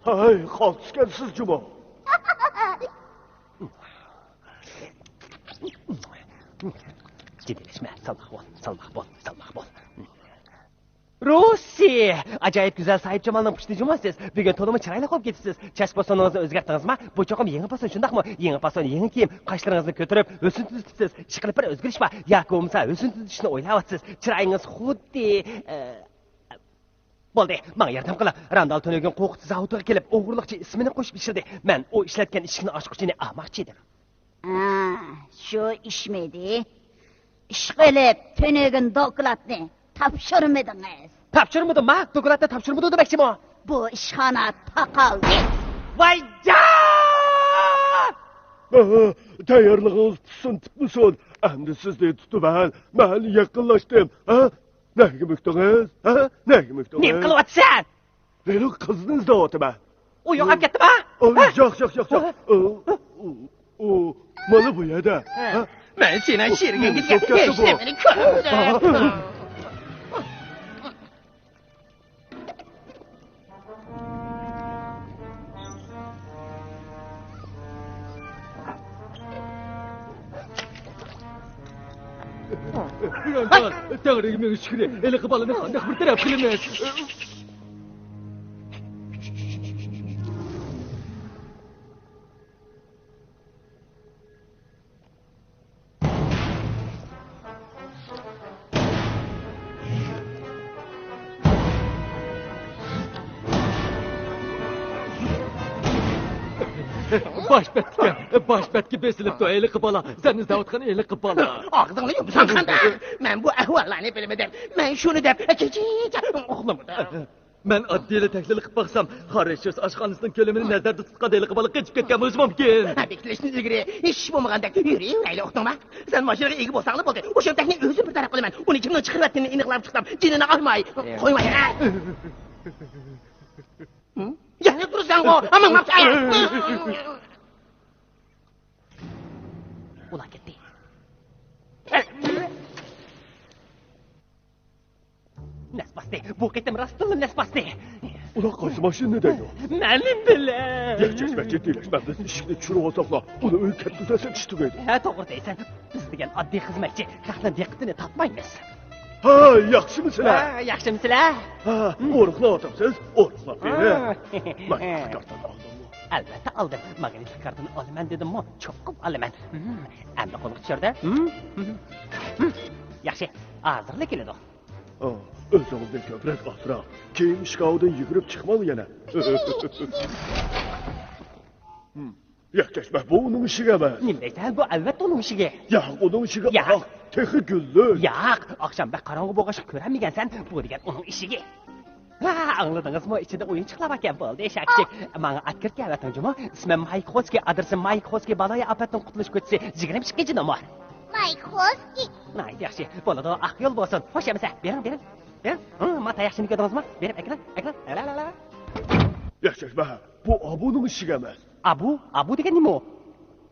ھەي، قالتىسكەنسىز جۇمۇ. جىددىيلەشمە، سالماق بول، سالماق بول، سالماق بول. روسى! ئاجايىپ گۈزەل ساھىبجامالنىڭ پۇشتى جۇمۇ سىز. بۈگۈن تولىمۇ چىرايلىق بولۇپ كېتىپسىز. چاچ پاسونىڭىزنى ئۆزگەرتتىڭىزما؟ بۇ چوقۇم يېڭى پاسون، شۇنداقمۇ؟ يېڭى پاسون، يېڭى كىيىم، قاشلىرىڭىزنى كۆتۈرۈپ، ھۆسن تۈزىتىپسىز. ئىشقىلىپ بىر ئۆزگىرىش بار. ياكى بولمىسا ھۆسن تۈزىتىشنى ئويلاۋاتىسىز. چىرايىڭىز خۇددى، ئە، بولدى، ماڭا ياردەم قىلىڭ. راندال تۈنۈگۈن قورقۇتۇش زاۋۇتىغا كېلىپ، ئوغرىلىقچە ئىسمىنى قوشۇپ ئىشلىدى. مەن ئۇ ئىشلەتكەن ئىشىكنى ئاچقۇچىنى ئالماقچى ئىدىم. ھە، شۇ ئىشمىدى؟ ئىشقىلىپ، تۈنۈگۈن دوكلاتنى تاپشۇرمىدىڭىز. تاپشۇرمىدىمما؟ دوكلاتنى تاپشۇرمىدىڭ دېمەكچىمۇ؟ بۇ ئىشخانا تاقالدى. ۋايجان! ئاھا، تەييارلىقىڭىز پۈتسۇن، پۈتمىسۇن. ئەمدى سىزنى تۇتۇۋەل، مەن يېقىنلاشتىم. ھە؟ نەگە مۆكتىڭىز؟ ھە؟ نەگە مۆكتىڭىز؟ نېمە قىلىۋاتىسەن؟ ھېلىقى قىزنى ئىزدەۋاتىمەن. ئۇ يوقاپ كەتتىما؟ ئۇ، ھە؟ ياق، ياق، ياق، ياق. ھە؟ ئۇ، ئۇ، ئۇ، مانا بۇ يەردە. ھە؟ ھە؟ مەن سېنىڭ شېرىكىڭگە ئۇ، ئۇ، ئۇ، ھېچنېمىنى كۆرمىدىم. ئىرانجان، تەڭرىگە مىڭ شۈكرى، ھېلىقى بالىنى قانداق بىر تەرەپ قىلىمىز؟ باش بەتكە، باش بەتكە بېسىلىپتۇ ھېلىقى بالا. سەن ئىزدەۋاتقان ھېلىقى بالا. ئاغزىڭنى يۇمساڭ قانداق؟ مەن بۇ ئەھۋاللارنى بىلمىدىم. مەن شۇنى دەپ كېچىچە ئۇخلىمىدىم. مەن ئاددىيلا تەھلىل قىلىپ باقسام، خاررىشوس ئاشخانىسىنىڭ كۆلىمىنى نەزەردە تۇتقان ھېلىقى بالا قېچىپ كەتكەن بولۇشى مۇمكىن. بېكىتىلىشتىن ئىلگىرى ھېچ بولمىغاندەك يۈرۈۋېرەيلى، ئۇقتۇڭما؟ سەن ماشىنىغا ئىگە بولساڭلا بولدى. ئۇ شەمتەكنى ئۆزۈم بىر تەرەپ قىلىمەن. ئۇنى كىمنىڭ چىقىرىۋەتكىنىنى ئېنىقلاپ چىقسام، جېنىنى ئالماي قويماي. ھە؟ يەنە تۇرساڭغۇ، ماڭماپسەن. ئۇلار كەتتى. نەس باستى. بۇ قېتىم راستتىنلا نەس باستى. ئۇلار قايسى ماشىنىنى دەيدۇ؟ مەنمۇ بىلەي. يەكچەشمە جىددىيلەشمە، بىز ئىشىكنى چۈشۈرۈۋالساقلا، ئۇنى ئۆيگە كەتكۈزەرسەن ئىشتىگەيدۇ. ھە، توغرا دەيسەن. بىز دېگەن ئاددىي خىزمەتچى، خەقنىڭ دىققىتىنى تارتمايمىز. ھاي، ياخشىمۇسىلەر؟ ھە، ياخشىمۇسىلەر؟ ھە، ئورۇقلاۋاتامسىز؟ ئورۇقلاپ بېرىڭ. ھە. ماگنىتلىق كارتىنى ئالدىڭمۇ؟ ئەلۋەتتە ئالدىم. ماگنىتلىق كارتىنى ئالىمەن دېدىممۇ؟ چوقۇم ئالىمەن. ھىم، ئەمدى قولغا چۈشۈردى. ھىم، ھىم، ھىم. ياخشى، ھازىرلا كېلىدۇ. ئا، ئۆزىڭىزنى كۆپرەك ئاسراڭ. كىيىم ئىشكاپىدىن يۈگۈرۈپ چىقماڭ يەنە. ھىم. يەكچەشمە، بۇ ئۇنىڭ ئىشىكى ئەمەس. نېمە دەيسەن؟ بۇ ئەلۋەتتە ئۇنىڭ ئىشىكى. ياق، ئۇنىڭ ئىشىكى ياق. ئاق، تېخى گۈللۈك. ياق، ئاخشام بەك قاراڭغۇ بولغاچقا كۆرەلمىگەنسەن. بۇ دېگەن ئۇنىڭ ئىشىكى. ھا، ئاڭلىدىڭىزمۇ؟ ئىچىدە ئويۇنچۇقلار باركەن. بولدى، شاكىچىك. ماڭا ئات كىرىپ كەۋەتىڭ جۇمۇ. ئىسمىم مايك خوسكىي، ئادرېسىم مايك خوسكىي، بالايىئاپەتتىن قۇتۇلۇش كوچىسى، يىگىرمە ئىككىنچى نومۇر. مايك خوسكىي. ناھايىتى ياخشى. بولىدۇ، ئاق يول بولسۇن. خوش ئەمىسە، بېرىڭ، بېرىڭ. بېرىڭ. ھىم، ماتا ياخشىنى كۆردىڭىزمۇ؟ بېرىڭ، ئەكېلىڭ، ئەكېلىڭ. لا، لا، لا، لا. ياخشى، بۇ ئابۇنىڭ ئىشىكى ئەمەس. ئابۇ؟ ئابۇ دېگەن نېمە ئۇ؟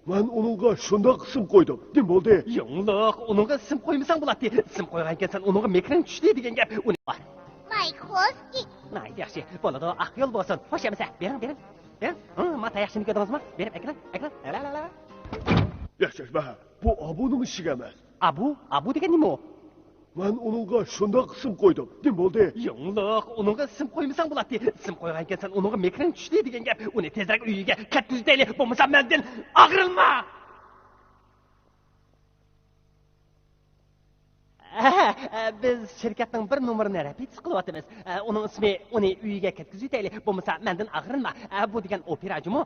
مەن ئۇنىڭغا شۇنداق ئىسىم قويدۇم. نېمە بولدى؟ يوڭلۇق، ئۇنىڭغا ئىسىم قويمىساڭ بولاتتى. ئىسىم قويغانكەنسەن، ئۇنىڭغا مىكرېن چۈشتى دېگەن گەپ. ئۇنى بار. مايك خوسكىي. ناھايىتى ياخشى. بولىدۇ، ئاق يول بولسۇن. خوش ئەمىسە، بېرىڭ، بېرىڭ. بېرىڭ. ھىم، ماتا ياخشىنى كۆردىڭىزمۇ؟ بېرىڭ، ئەكېلىڭ، ئەكېلىڭ. لا، لا، لا، لا. ياخشى، بۇ ئابۇنىڭ ئىشىكى ئەمەس. ئابۇ؟ ئابۇ دېگەن نېمە ئۇ؟ مەن ئۇنىڭغا شۇنداق ئىسىم قويدۇم. نېمە بولدى؟ يوڭلۇق، ئۇنىڭغا ئىسىم قويمىساڭ بولاتتى. ئىسىم قويغانكەنسەن، ئۇنىڭغا مىكرېن چۈشتى دېگەن گەپ. ئۇنى تېزرەك ئۆيىگە كەتكۈزۈۋېتەيلى، بولمىسا مەندىن ئاغرىنما. ھە، ھە، بىز شىركەتنىڭ بىر نومۇرىنى رېپېتىتسىيە قىلىۋاتىمىز. ئۇنىڭ ئىسمى، ئۇنى ئۆيىگە كەتكۈزۈۋېتەيلى، بولمىسا مەندىن ئاغرىنما. بۇ دېگەن ئوپېرا جۇمۇ.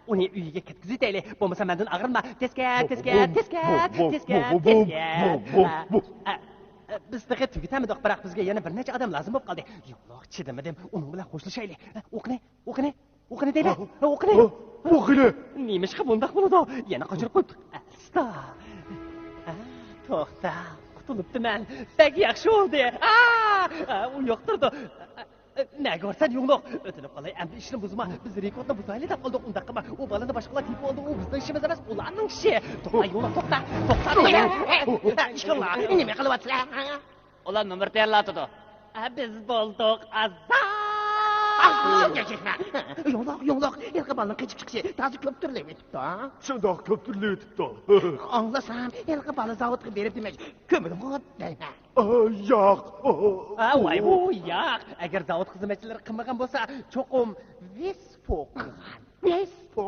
ئۇنى ئۆيىگە كەتكۈزۈۋېتەيلى، بولمىسا مەندىن ئاغرىنما. تېزكە، تېزكە، تېزكە، تېزكە، تېزكە. بۇ، بۇ، بۇ، بۇ، بۇ. ئە، ئە، بىز تېخى تۈگىتەلمىدۇق، بىراق بىزگە يەنە بىر نەچچە ئادەم لازىم بولۇپ قالدى. يوق، چىدىمىدىم، ئۇنىڭ بىلەن خوشلىشايلى. ئە، ئۇ قېنى، ئۇ قېنى، ئۇ قېنى دەيمەن، ئۇ قېنى. ئۇ قېنى. نېمىشقا بۇنداق بولىدۇ؟ يەنە قاچۇرۇپ قويۇپتۇ. ئەستا. ئە، توختا، قۇتۇلۇپتىمەن. بەك ياخشى بولدى. ئا! ئە، ئۇ يوقتۇرىدۇ. ئە، نەگە بارسەن يوڭلۇق؟ ئۆتۈنۈپ قالاي، ئەمدى ئىشنى بۇزما. بىز رېكورتنى بۇزايلى دەپ قالدۇق. ئۇنداق قىلما. ئۇ بالىنى باشقىلار تېپىۋالدى. ئۇ بىزنىڭ ئىشىمىز ئەمەس، ئۇلارنىڭ ئىشى. توختا، يوڭلۇق، توختا. توختا دېگەن. ئىشقىللا، نېمە قىلىۋاتىسىلەر؟ ئۇلار نومۇر تەييارلاۋاتىدۇ. ئە، بىز بولدۇق ئازاد. يوڭلۇق، يوڭلۇق. ھېلىقى بالىنىڭ قېچىپ چىقىشى تازا كۆپتۈرۈلۈۋېتىپتۇ. شۇنداق كۆپتۈرۈلۈۋېتىپتۇ. ئاڭلىسام، ھېلىقى بالا زاۋۇتقا بېرىپ دېمەك، كۆمۈلگۇ دەيمەن. ئا، ياق. ئا، ۋاي، ۋۇ، ياق. ئەگەر زاۋۇت خىزمەتچىلىرى قىلمىغان بولسا، چوقۇم ۋېسپو قىلغان. ۋېسپو؟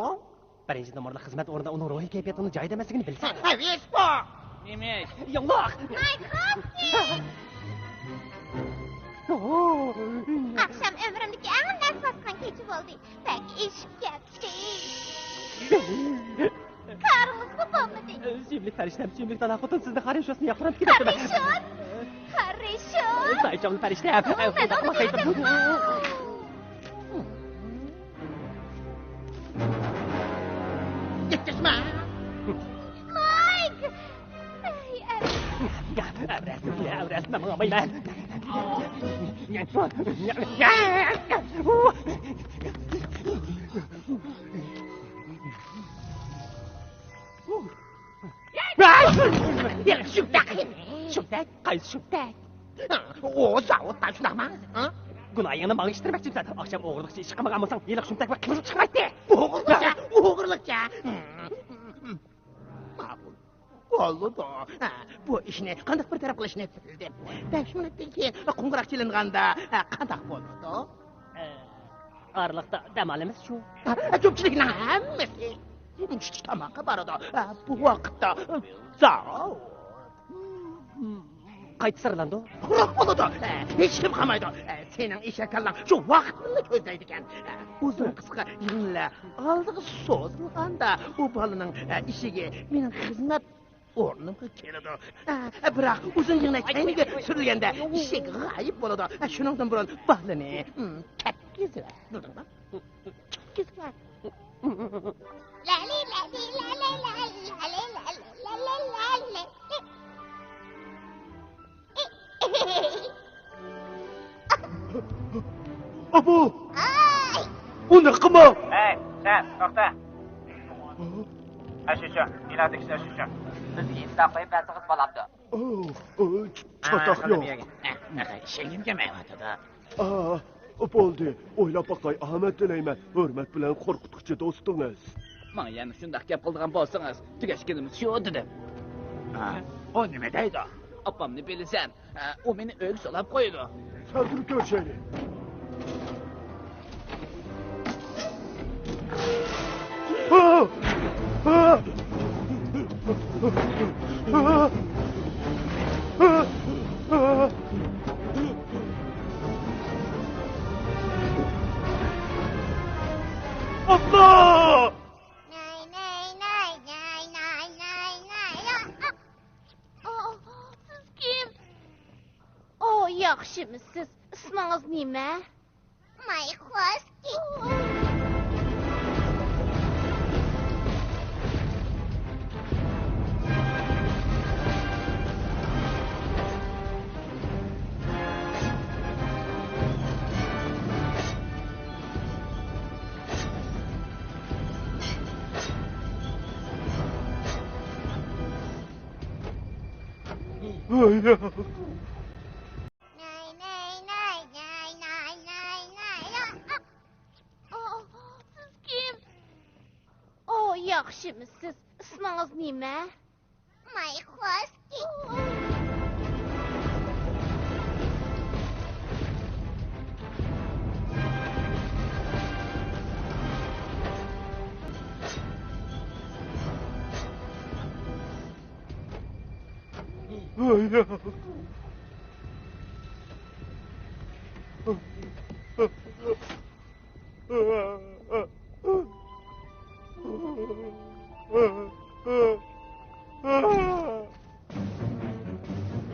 بىرىنچى نومۇرلۇق خىزمەت ئورنىدا ئۇنىڭ روھىي كەيپىياتىنىڭ جايىدا ئەمەسلىكىنى بىلسەڭ. ۋېسپو! نېمە ئىش؟ يوڭلۇق! مايك خوسكىي! ئاخشام ئۆمرۈمدىكى ئەڭ نەس باسقان كېچە بولدى. بەك ئېشىپ كەتتى. كارىڭىزمۇ بولمىدى. سۆيۈملۈك پەرىشتەم، سۆيۈملۈك دانا خوتۇن، سىزنى خارىشوسنى ياقتۇرۇپ كېتىپتىمەن. خارىشوس! خارىشوس! سايچاملى پەرىشتەم. ئۇ مەن ئۇنى كۆرۈپ. يەتكەچمە! مايك! ئەي، ئەي. ئەۋرەس، ئەۋرەس، مەن ماڭالمايمەن. شۇمتەك. شۇمتەك؟ قايسى شۇمتەك؟ ئۇ زاۋۇتتا، شۇنداقمۇ؟ ھە؟ گۇناھىڭنى ماڭا ئىتتىرمەكچىمسەن؟ ئاخشام ئوغرىلىقچە ئىش قىلمىغان بولساڭ، ھېلىقى شۇمتەك بىر قىلىپ چىقمايتتى. ئوغرىلىقچە، ئوغرىلىقچە. ماقۇل. بولىدۇ. ھە، بۇ ئىشنى قانداق بىر تەرەپ قىلىشنى بىلدىم. بەش مىنۇتتىن كېيىن قوڭغۇراق چېلىنغاندا، ھە، قانداق بولىدۇ؟ ئارىلىقتا دەم ئالىمىز شۇ. ھە، كۆپچىلىكنىڭ ھەممىسى چۈشلۈك تاماققا بارىدۇ. ھە، بۇ ۋاقىتتا زاۋۇت. قايتا سىرلىنىدۇ. قۇرۇق بولىدۇ. ھېچكىم قالمايدۇ. سېنىڭ ئېشەك كاللاڭ شۇ ۋاقىتنىلا كۆزلەيدىكەن. ئۇزۇن قىسقا يىڭنىلەر ئالدىغا سوزۇلغاندا، ئۇ بالىنىڭ ئىشىكى مېنىڭ خىزمەت ئورنۇمغا كېلىدۇ. بىراق ئۇزۇن يىڭنە كەينىگە سۈرۈلگەندە ئىشىك غايىب بولىدۇ. شۇنىڭدىن بۇرۇن بالىنى، ھىم، كەتكۈزۈۋەت. بىلدىڭمۇ؟ كەتكۈزۈۋەت. ئاپا! ئۇنداق قىلما! ھەي، سەن توختا! ئاشۇ، شۇ. ئىلادىكىسى ئاشۇ، شۇ. بىز ئىمتا قويۇپ بەرسىڭىز بولامدۇ؟ ئوھ، ئوھ، چاتاق يوق. ئىشەنگۈم كەلمەيۋاتىدۇ. ئا، بولدى. ئويلاپ باقاي، ئامەت تىلەيمەن. ھۆرمەت بىلەن، قورقۇتقۇچى دوستىڭىز. ماڭا يەنە شۇنداق گەپ قىلىدىغان بولسىڭىز، تۈگەشكىنىمىز شۇ دېدىم. ھە؟ ئۇ نېمە دەيدۇ؟ ئاپامنى بىلىسەن. ھە، ئۇ مېنى ئۆيگە سولاپ قويىدۇ. سەل تۇرۇپ كۆرۈشەيلى. ئاپا! ناي، ناي، ناي، ناي، ناي، ناي، ناي. ئا، ئا، سىز كىم؟ ئو، ياخشىمۇسىز؟ ئىسمىڭىز نېمە؟ مايخوسكى. ناي، ناي، ناي، ناي، ناي، ناي، ناي. ئا، ئا، سىز كىم؟ ئو، ياخشىمۇسىز؟ ئىسمىڭىز نېمە؟ مايخوسكى.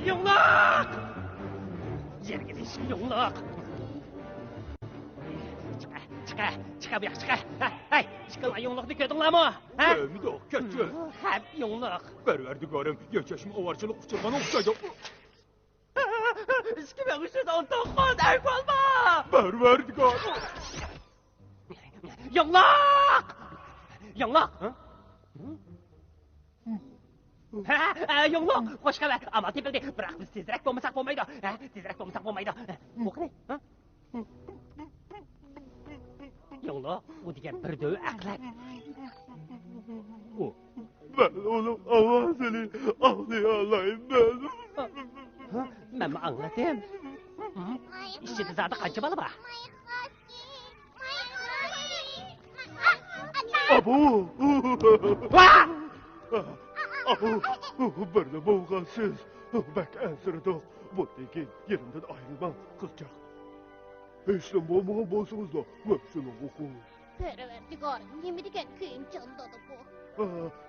يۇڭلۇق! يەرگە دېيىش، يۇڭلۇق! چىقە، چىقە، چىقە بۇ ياققا، چىقە! ھەي، ھەي، ئىككىلا يۇڭلۇقنى كۆردۈڭلارمۇ؟ ھە؟ كۆرمىدۇق، كەچۈر. ھە، يۇڭلۇق. پەرۋەردىگارىم، ياشاشمۇ ئاۋارىچىلىققا ئۇچرىغان ئوخشايدۇ. ئىككى مىڭ ئۈچ يۈز ئون توققۇز، ئەي بولما! پەرۋەردىگار! ياڭلاق! ياڭلاق! ھە؟ ھە، ھە، ياڭلاق! خوش خەۋەر! ئامال تېپىلدى. بىراق بىز تېزرەك بولمىساق بولمايدۇ. ھە، تېزرەك بولمىساق بولمايدۇ. بۇ قېنى؟ ھە؟ ياڭلاق، ئۇ دېگەن بىر دۆۋە ئەخلەت. ئۇ. مەن ئۇنىڭ ئاۋازىنى ئاڭلىيالايمەن. ھە؟ مەنمۇ ئاڭلىدىم. ئىچىدە زادى قانچە بالا بار؟ ئابۇ! ۋا! ئابۇ! بىرلا بولغانسىز. بەك ئەنسىرىدۇق. بۇندىن كېيىن يېنىمدىن ئايرىلماڭ، قىزچاق. ھېچنېمە بولمىغان بولسىڭىزلا، مەن شۇنىڭغا خوش. پەرۋەردىگارىم، نېمە دېگەن كۆيۈمچان دادا بۇ؟ ئا،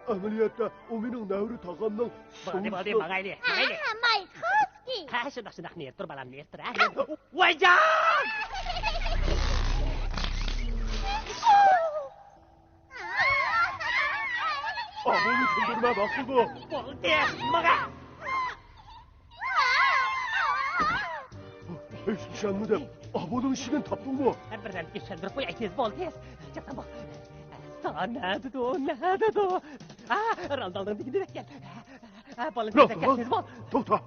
ئەمەلىيەتتە ئۇ مېنىڭ نەۋرە تاغامنىڭ. بولدى، بولدى، ماڭايلى، ماڭايلى. ھە، مايخوسكى. ھە، شۇنداق، شۇنداق، نېرى تۇر، بالام، نېرى تۇر، ھە. ۋايجان! ئابۇنى كۈلدۈرمە، ماقۇلمۇ؟ بولدى، ماڭا! ھېچ ئىشەنمىدىم. ئابۇنىڭ ئىشىكىنى تاپتىڭمۇ؟ بىردەمدە چۈشەندۈرۈپ قوياي، تېز بول، تېز. چاپسان بول. ساڭا نەدىدۇ، نەدىدۇ؟ ھە، رالدالدىن دېگىنى ئەكەل. ھە، بالىنى تېز ئەكەل، تېز بول. توختا.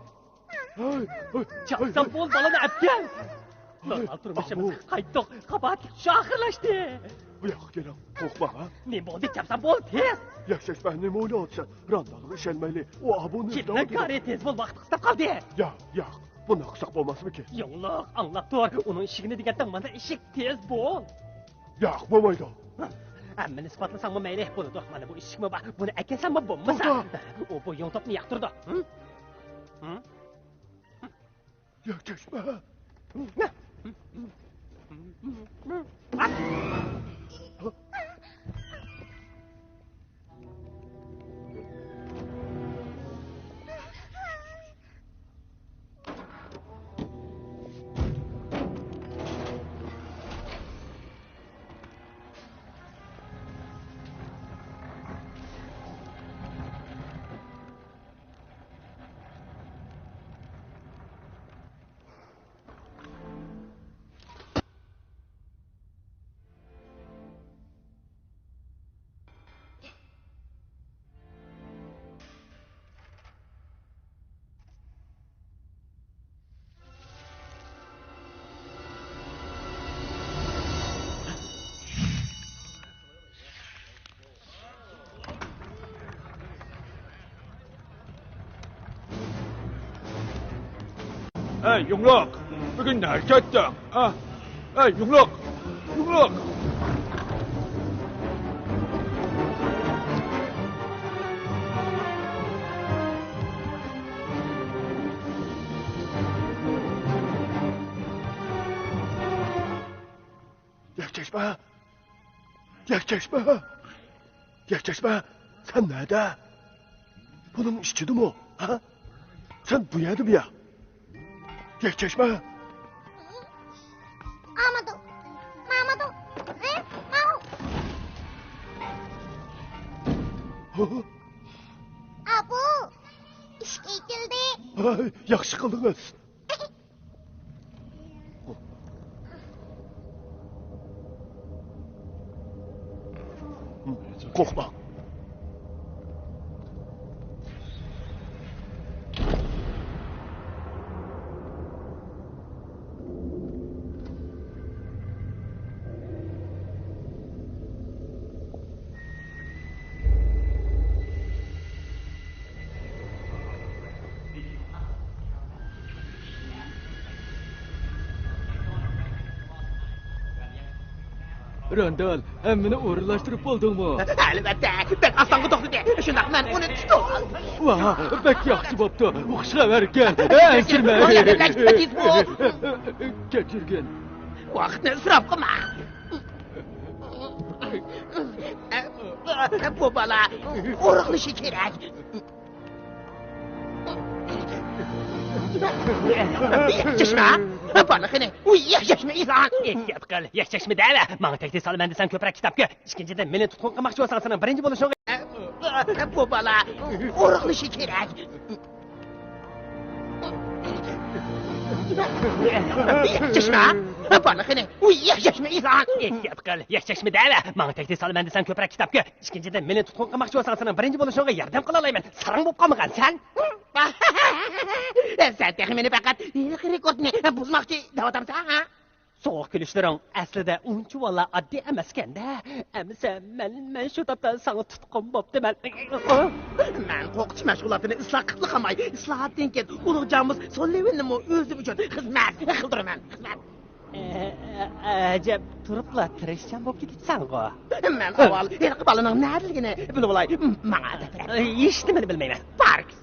ھەي، ھەي، چاپسان بول، بالىنى ئەپكەل. نورمال تۇرمۇشىمىز قايتتۇق. قاباھەتلىك چۈشى ئاخىرلاشتى. بۇ ياققا كېلىڭ. قورقماڭ، ھە؟ نېمە بولدى؟ چاپسان بول، تېز. ياشاش، مەن نېمە ئويلاۋاتىسەن؟ رامدالغا ئىشەنمەيلى. ئۇ ئابۇنى كىمنىڭ كارى؟ تېز بول، ۋاقىت قىستاپ قالدى. ياق، ياق. بۇنداق قىلساق بولماسمىكىن؟ ياڭلاق، ئاڭلاپ تۇر. ئۇنىڭ ئىشىكىنى دېگەنتىڭ مانا ئىشىك، تېز بول. ياق، بولمايدۇ. ھەممىنى ئىسپاتلىساڭمۇ مەيلى، بولىدۇ. مانا بۇ ئىشىكمۇ بار، بۇنى ئەكەلسەممۇ بولمىسا. توختا. ئۇ بۇ يۇڭتۇپنى ياقتۇرىدۇ. ھە؟ ھە؟ ياكەشمە. يۇڭلۇق، بۈگۈن نەگە كەتتىڭ؟ ھە؟ ئەي، يۇڭلۇق! يۇڭلۇق! يەكچەشمە! يەكچەشمە! يەكچەشمە! سەن نەدە؟ بۇنىڭ ئىچىدىمۇ؟ ھە؟ سەن بۇ يەردىمۇ يا؟ يەكچەشمە! مامىدۇ! مامىدۇ! ئى، ماۋۇ! ھە؟ ئاپۇ! ئىشىك ئېچىلدى! ھاي، ياخشى قىلدىڭىز! قورقماڭ. راندال، ھەممىنى ئورۇنلاشتۇرۇپ بولدۇڭمۇ؟ ئەلۋەتتە، بەك ئاسانغا توختىدى. شۇنداق، مەن ئۇنى تۇتۇپ ئالدىم. ۋاھ، بەك ياخشى بوپتۇ. خۇش خەۋەركەن. ئەنسىرىمە. كەچۈرگىن. ۋاقىتنى ئىسراپ قىلما. بۇ بالا ئورۇقلىشى كېرەك. يەكچەشمە! بارلىقىنى، يەكچەشمە ئېلان! ئېھتىيات قىل، يەكچەشمە دەۋە! ماڭا تەكلىپ سالىمەن دېسەڭ كۆپرەك كىتاب ئۆقى. ئىككىنچىدىن، مېنى تۇتقۇن قىلماقچى بولساڭ، سېنىڭ بىرىنچى بولۇشۇڭغا. بۇ بالا ئورۇقلىشى كېرەك. يەكچەشمە! بارلىقىنى، يەكچەشمە ئېلان! ئېھتىيات قىل، يەكچەشمە دەۋە! ماڭا تەكلىپ سالىمەن دېسەڭ كۆپرەك كىتاب ئۆقى. ئىككىنچىدىن، مېنى تۇتقۇن قىلماقچى بولساڭ، سېنىڭ بىرىنچى بولۇشۇڭغا ياردەم قىلالايمەن. ساراڭ بولۇپ قالمىغان سەن. سەن تېخى مېنى پەقەت ھېلىقى رېكورتنى بۇزماقچى دەۋاتامسەن، ھە؟ سوغۇق كۈلۈشلىرىڭ ئەسلىدە ئۇنچىۋالا ئاددىي ئەمەسكەن-دە. ئەمىسە مەن، مەن شۇ تاپتا ساڭا تۇتقۇن بوپتىمەن. مەن قورقۇتۇش مەشغۇلاتىنى ئىسلاھ قىپلا قالماي، ئىسلاھاتتىن كېيىن ئۇلۇغ جامۇس سولىۋېننىمۇ ئۆزۈم ئۈچۈن خىزمەت قىلدۇرىمەن. خىزمەت. ئەجەب، تۇرۇپلا تىرىشچان بولۇپ كېتىپسەنغۇ. مەن ئاۋۋال ھېلىقى بالىنىڭ نەدىلىكىنى بىلىۋالاي. ماڭا دەپ بېرە. ھېچنېمىنى بىلمەيمەن. پاركس.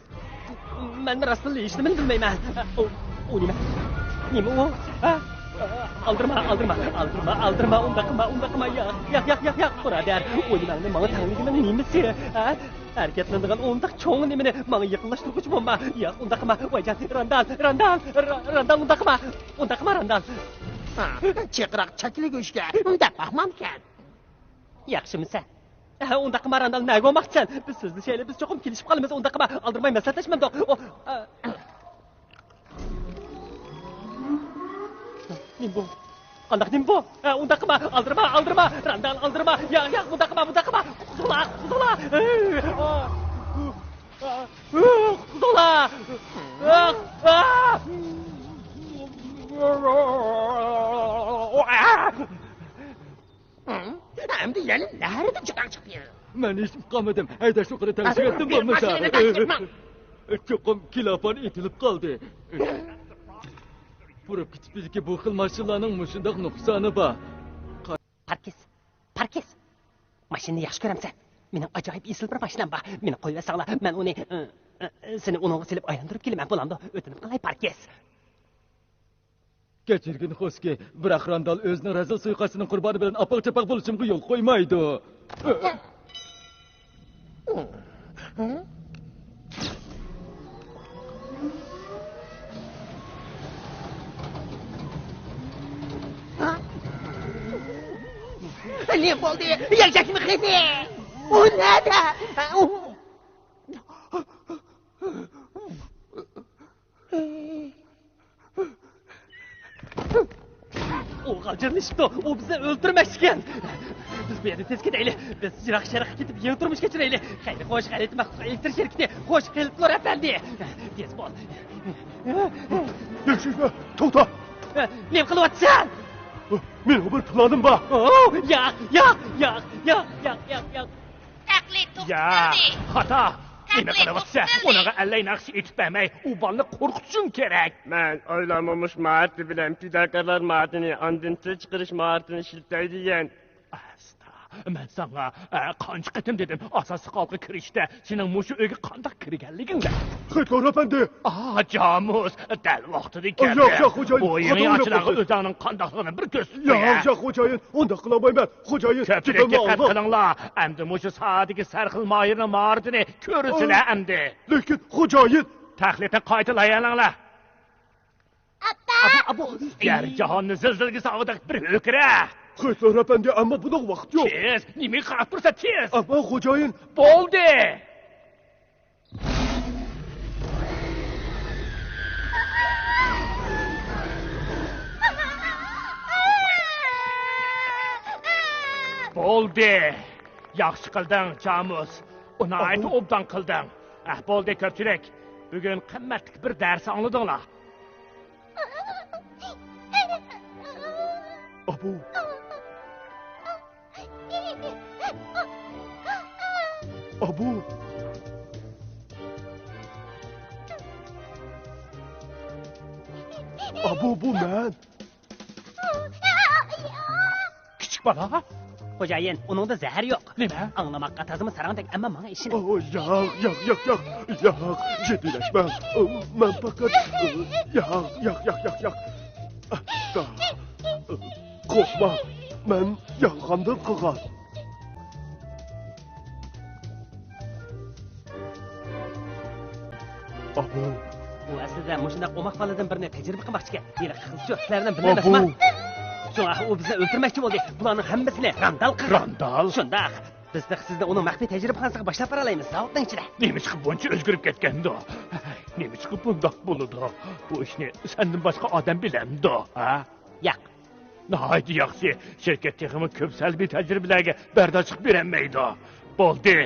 مەن راستتىنلا ھېچنېمىنى بىلمەيمەن. ئۇ، ئۇ نېمە؟ نېمە ئۇ؟ ھە؟ ئالدىرىما، ئالدىرىما، ئالدىرىما، ئالدىرىما، ئۇنداق قىلما، ئۇنداق قىلما، ياق، ياق، ياق، ياق، ياق، بۇرادەر. ئۇ نېمەڭنى ماڭا تەڭلىگىنىڭ نېمىسى؟ ھە؟ ھەرىكەتلىنىدىغان ئۇنداق چوڭ نېمىنى ماڭا يېقىنلاشتۇرغۇچى بولما. ياق، ئۇنداق قىلما. ۋايجان، راندال، راندال، را-، راندال، ئۇنداق قىلما. ئۇنداق قىلما، راندال. ھا، چىقىراق چەكلىگۈچكە دەپ باقمامكەن. ياخشىمۇ سەن؟ ھە، ئۇنداق قىلما، راندال، نەگە بولماقچىسەن؟ بىز سۆزلىشەيلى، بىز چوقۇم كېلىشىپ قالىمىز، ئۇنداق قىلما، ئالدىرىماي مەسلىھەتلەشمەمدۇق. ئۇ، ئا، نېمە بۇ؟ قانداق نېمە بۇ؟ ھە، ئۇنداق قىلما، ئالدىرىما، ئالدىرىما، راندال، ئالدىرىما، ياق، ياق، بۇنداق قىلما، بۇنداق قىلما، قۇتقۇزۇڭلار، قۇتقۇزۇڭلار، ئا، ئا، قۇتقۇزۇڭلار، ئا، ئا. ئەمدى يەنە نەرىدىن جاراڭ چىقتى؟ مەن ھېچنېمە قىلمىدىم. ھەيدەش ئۇكىنى تەڭشىۋەتتىم بولمىسا. ماشىنىنى تاشلاپ ماڭ. چوقۇم كىلاپان ئېتىلىپ قالدى. بۇرۇپ كېتىشتىكى بۇ خىل ماشىنىلارنىڭ مۇشۇنداق نۇقسانى بار. پاركىس، پاركىس. ماشىنىنى ياخشى كۆرەمسەن؟ مېنىڭ ئاجايىپ ئېسىل بىر ماشىنام بار. مېنى قويۇۋەتسەڭلار، مەن ئۇنى، ئە، ئە، سېنى ئۇنىڭغا سېلىپ ئايلاندۇرۇپ كېلىمەن، بولامدۇ؟ ئۆتۈنۈپ قالاي، پاركىس. كەچۈرگىن خوسكى، بىراق راندال ئۆزىنىڭ رەزىل سۇيىقەستىنىڭ قۇربانى بىلەن ئاپاق-چاپاق بولۇشۇمغا يول قويمايدۇ. نېمە بولدى؟ يەكچەشمە قېنى؟ ئۇ نەدە؟ ئۇ ئۇ غالجىرلىشىپتۇ. ئۇ بىزنى ئۆلتۈرمەكچىكەن. بىز بۇ يەردىن تېز كېتەيلى. بىز يىراق شەرققە كېتىپ يېڭى تۇرمۇش كەچۈرەيلى. خەير خوش، غەلىتە مەخسۇس ئېلېكتر شىركىتى. خوش قېلىپلۇر ئەپەندى. تېز بول. يەكشەشمە، توختا. نېمە قىلىۋاتىسەن؟ مېنىڭ بىر پىلانىم بار. ياق، ياق، ياق. ئەقلى توختىتىلدى. خاتا. نېمە قىلىۋاتىسەن؟ ئۇنىڭغا ئەللەي ناخشا ئېيتىپ بەرمەي، ئۇ بالىنى قورقۇتۇشۇڭ كېرەك. مەن ئويلانمىمۇش ماھارىتى بىلەن پىداكارلار ماھارىتىنى، ئاندىن تىل چىقىرىش ماھارىتىنى ئىشلىتەي دېگەن. ئاستا، مەن ساڭا، ئە، قانچە قېتىم دېدىم، ئاساسلىق ھالقا كىرىشتە سېنىڭ مۇشۇ ئۆيگە قانداق كىرگەنلىكىڭدە. خېتار ئەپەندى! ئا، جامۇس، دەل ۋاقتىدا كەلدى. ياق، ياق، خوجايىن، ئۇ يېڭى ياخشىلارغا ئۆزۈڭنىڭ قانداقلىقىنى بىر كۆرسىتىپ قويە. ياق، خوجايىن، ئۇنداق قىلالمايمەن، خوجايىن. كۆپچىلىك دىققەت قىلىڭلار، ئەمدى مۇشۇ ساھەدىكى سەرخىل ماھىرنىڭ ماھارىتىنى كۆرىسىلەر ئەمدى. لېكىن، خوجايىن! تەقلىدنى قايتا لايىھەلەڭلار. ئاپا! ئاپا، ئاپا! يەر جاھاننى زىلزىلىگە سالغۇدەك بىر ھۆكۈرە! خېتار ئەپەندى، ئەمما بۇنىڭ ۋاقتى يوق. تېز! نېمىگە قاراپ تۇرسا تېز! ئەمما خوجايىن! بولدى! بولدى! ياخشى قىلدىڭ، جامۇس. ئۇ ناھايىتى ئوبدان قىلدىڭ. ئەھ، بولدى، كۆپچىلىك. بۈگۈن قىممەتلىك بىر دەرس ئاڭلىدىڭلار. ئابۇ. ئابۇ. ئابۇ، بۇ مەن. كىچىك بالا؟ خوجايىن، ئۇنىڭدا زەھەر يوق. نېمە؟ ئاڭلىماققا تازىمۇ ساراڭدەك، ئەمما ماڭا ئىشىنىڭ. ئو، ياق، ياق، ياق، ياق، ياق، جىددىيلەشمە. مەن پەقەت، ياق، ياق، ياق، ياق، ياق. ئاستا. قورقما، مەن يالغاندىن قىلغان. ئابۇ. ئۇ ئەسلىدە مۇشۇنداق ئوماق بالىدىن بىرنى تەجرىبە قىلماقچىكەن. ھېلىقى قىزچۇ سىلەر بىلەن بىللە ئەمەسما؟ ئابۇ. شۇڭا ئۇ بىزنى ئۆلتۈرمەكچى بولدى. بۇلارنىڭ ھەممىسىنى راندال قىل. راندال؟ شۇنداق. بىز تېخى سىزنى ئۇنىڭ مەخپىي تەجرىبىخانىسىغا باشلاپ بارالايمىز، زاۋۇتنىڭ ئىچىدە. نېمىشقا بۇنچە ئۆزگىرىپ كەتكەندۇ؟ نېمىشقا بۇنداق بولىدۇ؟ بۇ ئىشنى سەندىن باشقا ئادەم بىلەمدۇ، ھە؟ ياق. ناھايىتى ياخشى. شىركەت تېخىمۇ كۆپ سەلبىي تەجرىبىلەرگە بەرداشلىق بېرەلمەيدۇ. بولدى.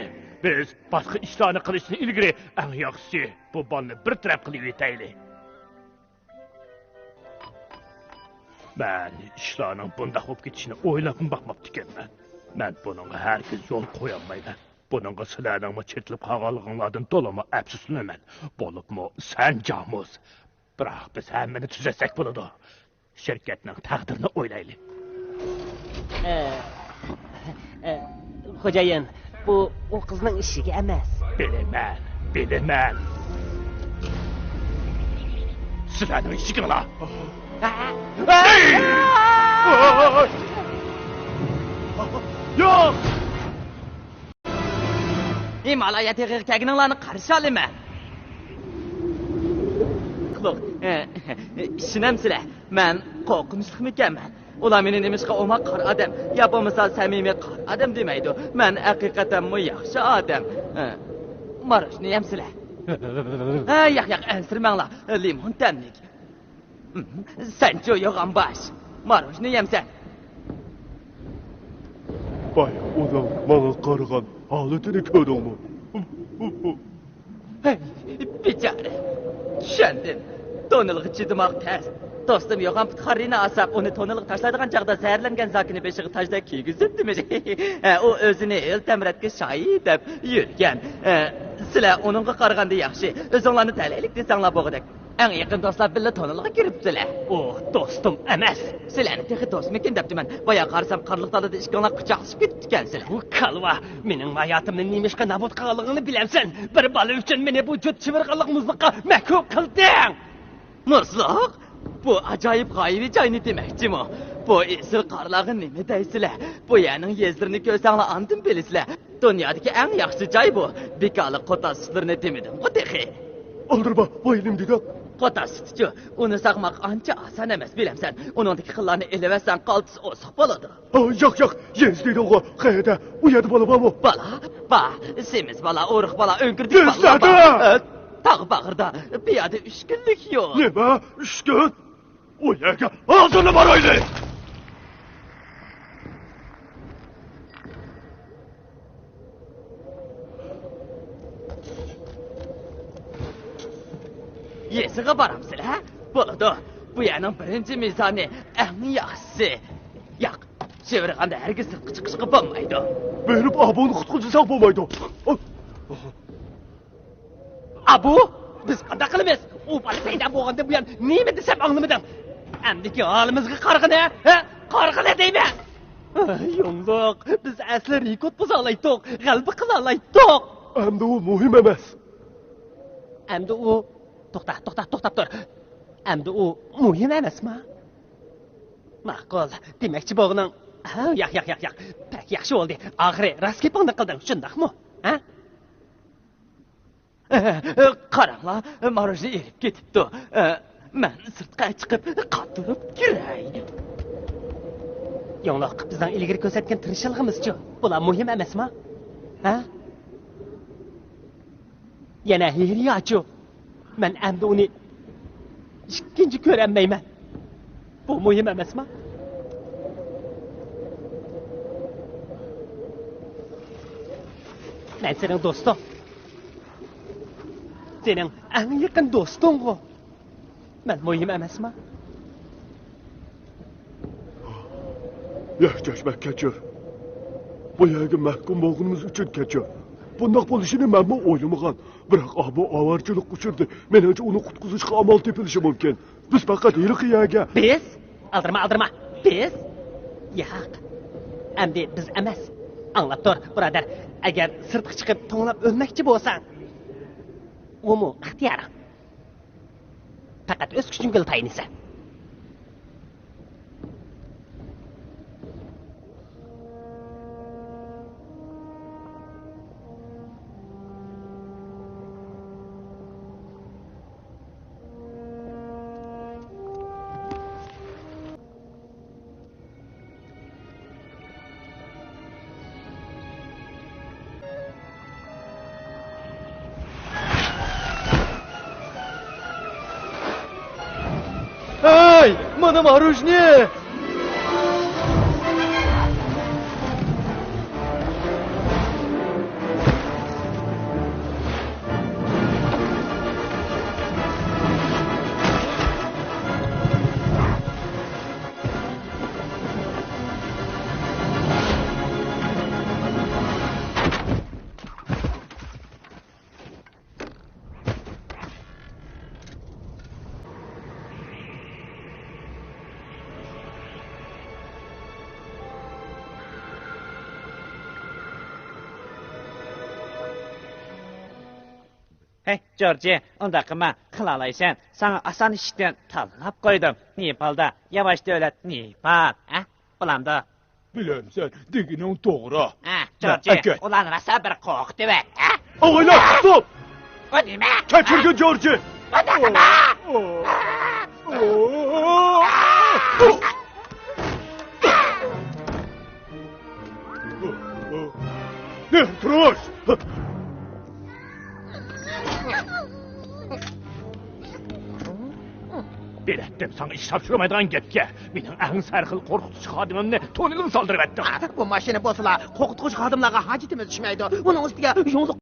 بىز باشقا ئىشلارنى قىلىشتىن ئىلگىرى ئەڭ ياخشىسى بۇ بالىنى بىر تەرەپ قىلىۋېتەيلى. مەن ئىشلارنىڭ بۇنداق بولۇپ كېتىشىنى ئويلاپمۇ باقماپتىكەنمەن. مەن بۇنىڭغا ھەرگىز يول قويالمايمەن. بۇنىڭغا سىلەرنىڭمۇ چېتىلىپ قالغانلىقىڭلاردىن تولىمۇ ئەپسۇسلىنىمەن. بولۇپمۇ سەن، جامۇس. بىراق بىز ھەممىنى تۈزەتسەك بولىدۇ. شىركەتنىڭ تەقدىرىنى ئويلايلى. ئە، ئە، خوجايىن، بۇ ئۇ قىزنىڭ ئىشىكى ئەمەس. بىلىمەن، بىلىمەن. سىلەرنىڭ ئىشىكىڭلار. ئە، ئە. ياق! ھىمالايا تېغىغا كەلگىنىڭلارنى قارشى ئالىمەن. قۇلۇق، ئىشىنەمسىلەر؟ مەن قورقۇنچلۇقمىكەنمەن؟ ئۇلار مېنى نېمىشقا ئوماق قارا ئادەم يا بولمىسا سەمىمىي قارا ئادەم دېمەيدۇ؟ مەن ھەقىقەتەنمۇ ياخشى ئادەم. ماروژنى يەمسىلەر؟ ھە، ياق، ياق، ئەنسىرىمەڭلار. لىمون تەملىك. سەنچۇ يوغان باش، ماروژنى يەمسەن؟ باي، ئۇنىڭ ماڭا قارىغان ھالىتىنى كۆردۈڭمۇ؟ ھەي، بىچارە. چۈشەندىم. تونېلغا چىدىماق تەس. دوستۇم يوغان پۇتخاررىنى ئاساپ، ئۇنى تونېلغا تاشلايدىغان چاغدا زەھەرلەنگەن زاكىنى بېشىغا تاجدەك كىيگۈزۈپتىمىش. ھە، ئۇ ئۆزىنى ھۆل تەمرەتكە شاھى دەپ يۈرگەن. ھە، سىلەر ئۇنىڭغا قارىغاندا ياخشى. ئۆزۈڭلارنى تەلەيلىك دېسەڭلار بولغۇدەك. ئەڭ يېقىن دوستلار بىللە تونېلغا كىرىپتىلە. ئۇ دوستۇم ئەمەس. سىلەرنى تېخى دوستمىكىن دەپتىمەن. بايا قارىسام، قارلىق دالىدا ئىككىڭلار قۇچاقلىشىپ كېتىپتىكەنسىلەر. ئۇ كالۋا، مېنىڭ ھاياتىمنى نېمىشقا نابۇت قىلغانلىقىڭنى بىلەمسەن؟ بىر بالا ئۈچۈن مېنى بۇ جۇت چىۋىرغانلىق مۇزلۇققا مەھكۇم قىلدىڭ. مۇزلۇق؟ بۇ ئاجايىپ غايىۋى جاينى دېمەكچىمۇ؟ بۇ ئېسىل قارلارغا نېمە دەيسىلەر؟ بۇ يەرنىڭ يېزىلىرىنى كۆرسەڭلار ئاندىن بىلىسىلەر. دۇنيادىكى ئەڭ ياخشى جاي بۇ. بىكارلىق قوتاز سۈتلىرىنى دېمىدىمغۇ تېخى. ئالدىرىما، ۋاي نېمە دېدىڭ؟ قوتاز سۈتىچۇ؟ ئۇنى ساغماق ئانچە ئاسان ئەمەس، بىلەمسەن. ئۇنىڭدىكى خىللارنى ئېلىۋەتسەڭ، قالتىس ئوسۇق بولىدۇ. ھە، ياق، ياق، يېزا دېدىڭغۇ، قەيەردە؟ ئۇ يەردە بالا بارمۇ؟ بالا؟ بار. سېمىز بالا، ئورۇق بالا، ئۆڭكۈردىكى بالىلار بار. نېمە؟ ئە، تاغ باغرىدا، پىيادە ئۈچ كۈنلۈك يول. نېمە؟ ئۈچ كۈن؟ ئۇ يەرگە ھازىرلا بارايلى! يېزىغا بارامسىلەر؟ بولىدۇ. بۇ يەرنىڭ بىرىنچى مىزانى ئەڭ ياخشىسى. ياق، شىۋىرغاندا ھەرگىز سىرتقا چىقىشقا بولمايدۇ. بېرىپ ئابۇنى قۇتقۇزساق بولمايدۇ. ئابۇ، بىز قانداق قىلىمىز؟ ئۇ بالا پەيدا بولغاندىن بۇيان نېمە دېسەم ئاڭلىمىدىڭ. ئەمدىكى ھالىمىزغا قارىغىنە، ھە؟ قارىغىنە دەيمەن. يوڭلۇق، بىز ئەسلى رېكورت بۇزالايتتۇق، غەلىبە قىلالايتتۇق. ئەمدى ئۇ مۇھىم ئەمەس. ئەمدى ئۇ، توختا، توختا، توختاپ تۇر. ئەمدى ئۇ مۇھىم ئەمەسما؟ ماقۇل، دېمەكچى بولغىنىڭ. ھە، ياق، ياق، ياق، ياق. بەك ياخشى بولدى. ئاخىرى راست گېپىڭنى قىلدىڭ، شۇنداقمۇ؟ ھە؟ قاراڭلار، ماروژنى ئېرىپ كېتىپتۇ. مەن سىرتقا چىقىپ، قاتۇرۇپ كىرەي. يوڭلۇق، بىزنىڭ ئىلگىرى كۆرسەتكەن تىرىشچانلىقىمىزچۇ؟ بۇلار مۇھىم ئەمەسما؟ ھە؟ يەنە ھېرىياچۇ؟ مەن ئەمدى ئۇنى ئىككىنچى كۆرەلمەيمەن. بۇ مۇھىم ئەمەسما؟ مەن سېنىڭ دوستۇڭ. سېنىڭ ئەڭ يېقىن دوستۇڭغۇ. مەن مۇھىم ئەمەسما؟ ياق، چاچماق، كەچۈر. بۇ يەرگە مەھكۇم بولغىنىمىز ئۈچۈن كەچۈر. بۇنداق بولۇشىنى مەنمۇ ئويلىمىغان. بىراق ئابۇ ئاۋارىچىلىككە ئۇچرىدى. مېنىڭچە، ئۇنى قۇتقۇزۇشقا ئامال تېپىلىشى مۇمكىن. بىز پەقەت ھېلىقى يەرگە. بىز؟ ئالدىرىما، ئالدىرىما. بىز؟ ياق. ئەمدى بىز ئەمەس. ئاڭلاپ تۇر، بۇرادەر. ئەگەر سىرتقا چىقىپ توڭلاپ ئۆلمەكچى بولساڭ، ئۇمۇ ئىختىيارىڭ. پەقەت ئۆز كۈچۈڭگىلا تايىنىسەن. ھەي، مانا ماروژنى! ھەي، جورجى، ئۇنداق قىلما، قىلالايسەن. ساڭا ئاسان ئىشىكتىن تاللاپ قويدۇم. نېپالدا ياۋاش دۆلەت نېپال، ھە؟ بولامدۇ؟ بىلەمسەن، دېگىنىڭ توغرا. ھە، جورجى، ئەكەل. ئۇلارنى راسا بىر قورقۇتۇۋەت، ھە؟ ئاغايلار، توپ! ئۇ نېمە؟ كەچۈرگىن، جورجى! ئۇنداق قىلما! نېرى تۇرۇش! بىلەتتىم ساڭا ئىش تاپشۇرمايدىغان گەپكە، مېنىڭ ئەڭ سەرخىل قورقۇتقۇچى خادىمىمنى تونېلغا سالدۇرۇۋەتتىڭ. بۇ ماشىنا بولسىلا قورقۇتقۇچى خادىملارغا ھاجىتىمىز چۈشمەيدۇ. ئۇنىڭ ئۈستىگە يوڭلۇق.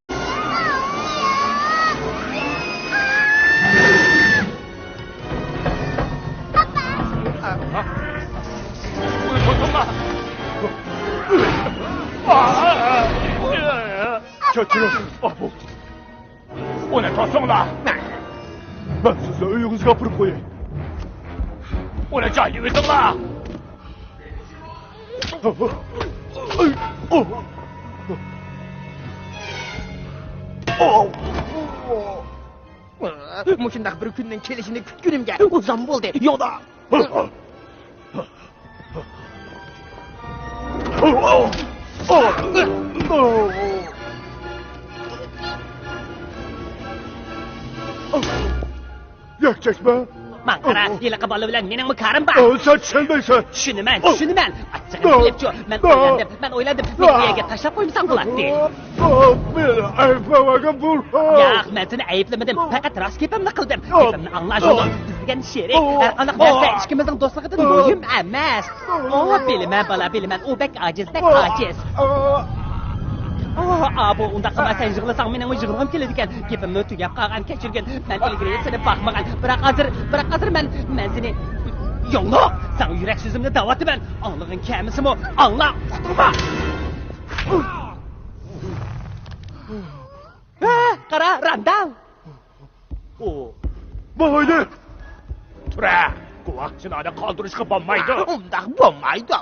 كەچۈرۈڭ، ئابۇ. ئۇنى توسۇڭلار! مەن سىزنى ئۆيىڭىزگە ئاپىرىپ قوياي. ئۇنى جايلىۋېتىڭلار! مۇشۇنداق بىر كۈننىڭ كېلىشىنى كۈتكىنىمگە ئۇزان بولدى. يودا! ياق، چەكمە. ماڭا قارا، ھېلىقى بالا بىلەن مېنىڭمۇ كارىم بار. ئا، سەن چۈشەنمەيسەن. چۈشىنىمەن، چۈشىنىمەن. ئاچچىقىمنى بىلىپچۇ، مەن ئويلاندىم، مەن ئويلاندىم. مېنى بۇ يەرگە تاشلاپ قويمىساڭ بولاتتى. مېنى ئەيىبلەۋەرگەن بولسا. ياق، مەن سېنى ئەيىبلىمىدىم، پەقەت راست گېپىمنى قىلدىم. گېپىمنى ئاڭلا، جۇڭلۇق. بىز دېگەن شېرىك، ھەر قانداق نەرسە ئىككىمىزنىڭ دوستلۇقىدىن مۇھىم ئەمەس. ئۇ، بىلىمەن، بالا، بىلىمەن، ئۇ بەك ئاجىز، بەك ئاجىز. ئا، ئا، بۇ ئۇنداق قىلما، سەن يىغلىساڭ مېنىڭمۇ يىغلىغۇم كېلىدىكەن. گېپىمنى تۈگەپ قالغان، كەچۈرگىن. مەن ئىلگىرى سېنى باقمىغان، بىراق ھازىر، بىراق ھازىر مەن، مەن سېنى، يوڭلۇق، ساڭا يۈرەك سۆزۈمنى دەۋاتىمەن. ئاڭلىغىڭ كەلمىسىمۇ ئاڭلا، ئۇقتۇرما. ھە، قارا، راندال. ئۇ. ماڭايلى! تۇرە! گۇۋاھچىنى ئادا قالدۇرۇشقا بولمايدۇ. ئۇنداق بولمايدۇ.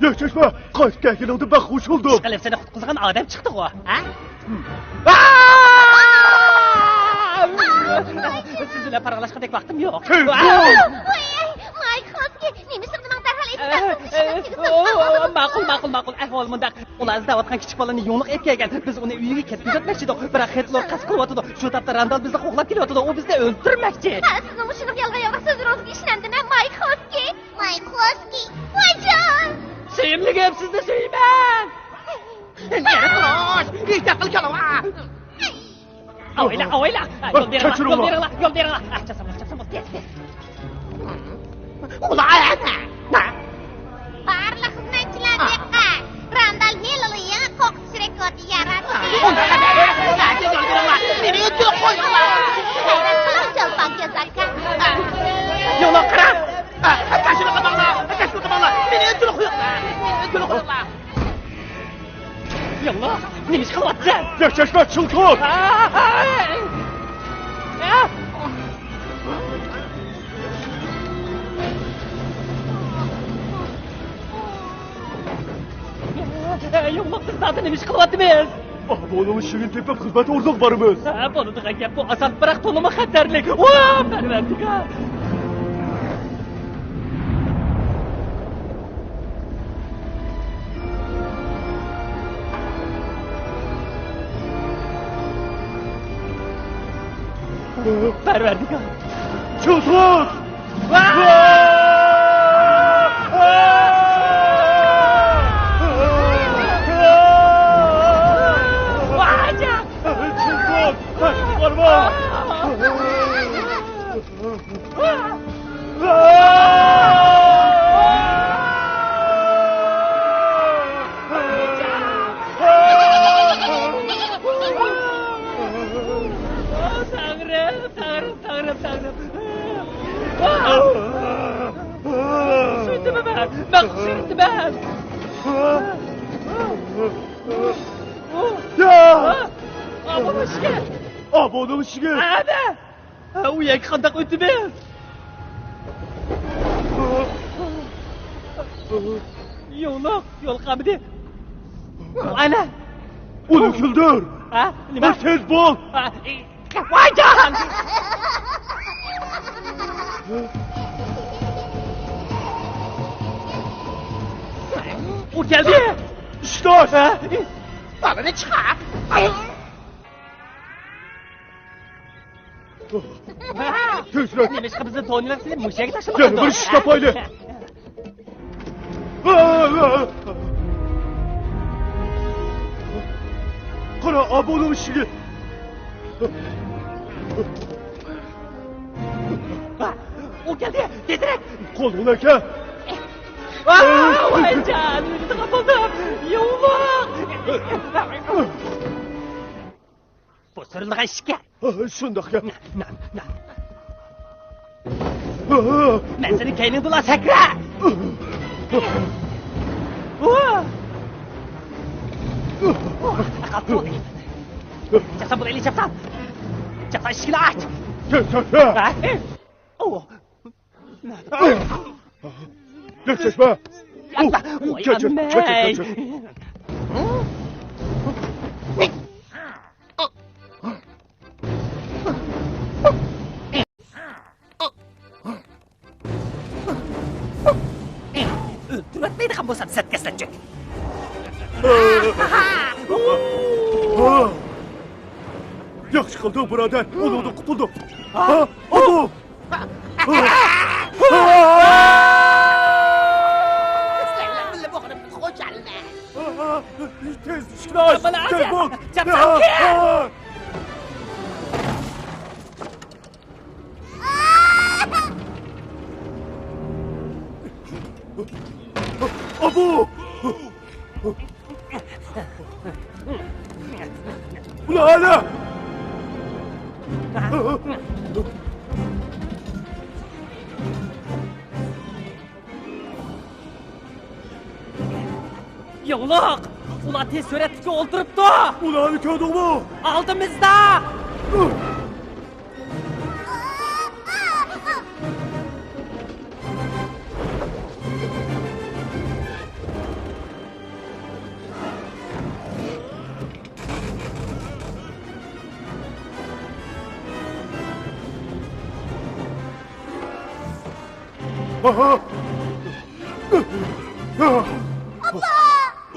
ياشاشما! قايتىپ كەلگىنىڭدىن بەك خۇش بولدۇم. ئىشقىلىپ سېنى قۇتقۇزغان ئادەم چىقتىغۇ، ھە؟ سىز بىلەن پاراڭلاشقاندەك ۋاقتىم يوق. ۋاي، مايكوۋسكىي، نېمە سىغدىماڭ دەرھال ئېيتىپ بەرسىڭىز، ئىشەنچىگە زور. ماقۇل، ماقۇل، ماقۇل. ئەھۋال مۇنداق. ئۇلار ئىزدەۋاتقان كىچىك بالىنى يۇڭلۇق ئېلىپ كەلگەن. بىز ئۇنى ئۆيىگە كەتكۈزۈۋەتمەكچىدۇق. بىراق خېتلور قەست قىلىۋاتىدۇ. شۇ تاپتا راندال بىزنى قوغلاپ كېلىۋاتىدۇ. ئۇ بىزنى ئۆلتۈرمەكچى. ھە، سىزنىڭ مۇشۇنداق يالغان-يالغان سۆزلىرىڭىزگە ئىشىنەمدىمەن، مايكوۋسكىي. مايكوۋسكىي، ۋايجان! سۆيۈملۈكۈم، سىزنى سۆيىمەن! نېرى تۇرۇش! ئېھتىيات قىل، كالۋا! ئاۋايلا، ئاۋايلا! يول بېرىڭلار، يول بېرىڭلار، يول بېرىڭلار! ئاچچاسام، ئاچچاسام، تېز، تېز! ئۇلار ئەنە! بارلىق خىزمەتچىلەر دىققەت! راندال ھېلىلا يېڭى قورقۇتۇش رېكورتى ياراتتى! ئۇنداق ئەمەس! يول بېرىڭلار! مېنى ئۆتكۈلۈك قويۇڭلار! ھەيران قىلىڭ، چولپان كۆز ئاكا! يولۇڭ قارا! تاشلىق قىلماڭلار! تاشلىق قىلماڭلار! مېنى ئۆتكۈلۈك قويۇڭلار! مېنى ئۆتكۈلۈك قويۇڭلار! ياللا، نېمە ئىش قىلىۋاتىسەن؟ ياشاشما، چىڭ تۇر! يوقلاپ، بىز زادى نېمە ئىش قىلىۋاتىمىز؟ ئابۇنىڭ ئىشىكىنى تېپىپ، خىزمەت ئورنىغا بارىمىز. ھە، بولىدىغان گەپ، بۇ ئاسان، بىراق تولىمۇ خەتەرلىك. ۋا، پەرۋەردىگار! پەرۋەردىگار! چىڭ تۇر! ۋا! ۋاجا! چىڭ تۇر! بارما! تەڭرىم، تەڭرىم، تەڭرىم، تەڭرىم. چۈشۈردىمەن، مەن چۈشۈردىمەن. يا! ئابۇنىڭ ئىشىكى. ئابۇنىڭ ئىشىكى. ئەنە. ھە، ئۇ يەرگە قانداق ئۆتىمىز؟ يولۇق، يول قالمىدى. ئەنە. ئۇنى كۈلدۈر. ھە؟ نېمە؟ بىر تېز بول. ھە، ۋايجان! ئۇ كەلدى. ئىشتاش! ھە؟ بالىنى چىقار. تېزرەك! نېمىشقا بىزنى تونۇۋەتسىلى مۇشۇ يەرگە تاشلىمىغان؟ يەنە بىر ئىش تاپايلى. قارا، ئابۇنىڭ ئىشىكى. ئۇ كەلدى، تېزرەك! قول بىلەن كەل! ۋايجان، ئۆلىدىغان بولدۇم! يوۋا! بۇ سۈرۈلىدىغان ئىشىككەن. ھە، شۇنداق گەپ. نە، نە، نە. ھە. مەن سېنىڭ كەينىڭدىلا سەكرە! چاپسان بولايلى، چاپسان! چاپسان ئىشىكنى ئاچ! كەل، سەكرە! ھە؟ ئۇ. گەپ چەكمە. ياقلا. ۋاي، كەچۈر، ئەممەي. كەچۈر، كەچۈر. ئۆلتۈرۈۋەتمەيدىغان بولسام سەتكەسلەنچۈك. ياخشى قىلدىڭ، بۇرادەر. ئۇنىڭدىن قۇتۇلدۇق. ھە؟ ئابۇ! تېز ئىشىكنى ئاچ! تېز بول! ئابۇ! ئۇلار ھەلە! ياۋلۇق! ئۇلار تېز سۈرئەتتىكى ئولتۇرۇپتۇ! ئۇلارنى كۆردۈڭمۇ؟ ئالدىمىزدا! ئۇھ! ئاپا!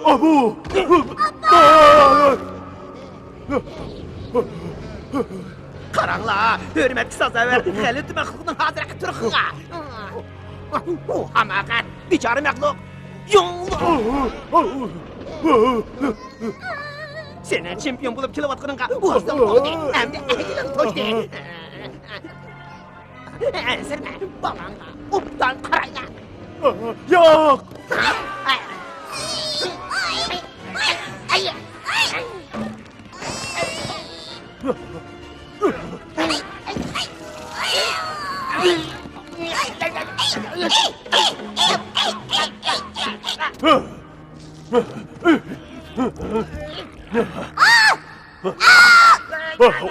ئابۇ! قاراڭلار، ھۆرمەتكە سازاۋەر غەلىتە مەخلۇقنىڭ ھازىرقى تۇرقىغا. ئۇ ھاماقەت، بىچارە مەخلۇق. يوڭلۇق. سېنىڭ چېمپىيون بولۇپ كېلىۋاتقىنىڭغا ۋاز بولدى. ئەمدى ئەجىلىڭ توشتى. ئەنسىرىمە، بالاڭغا ئوبدان قارايلا. ياق!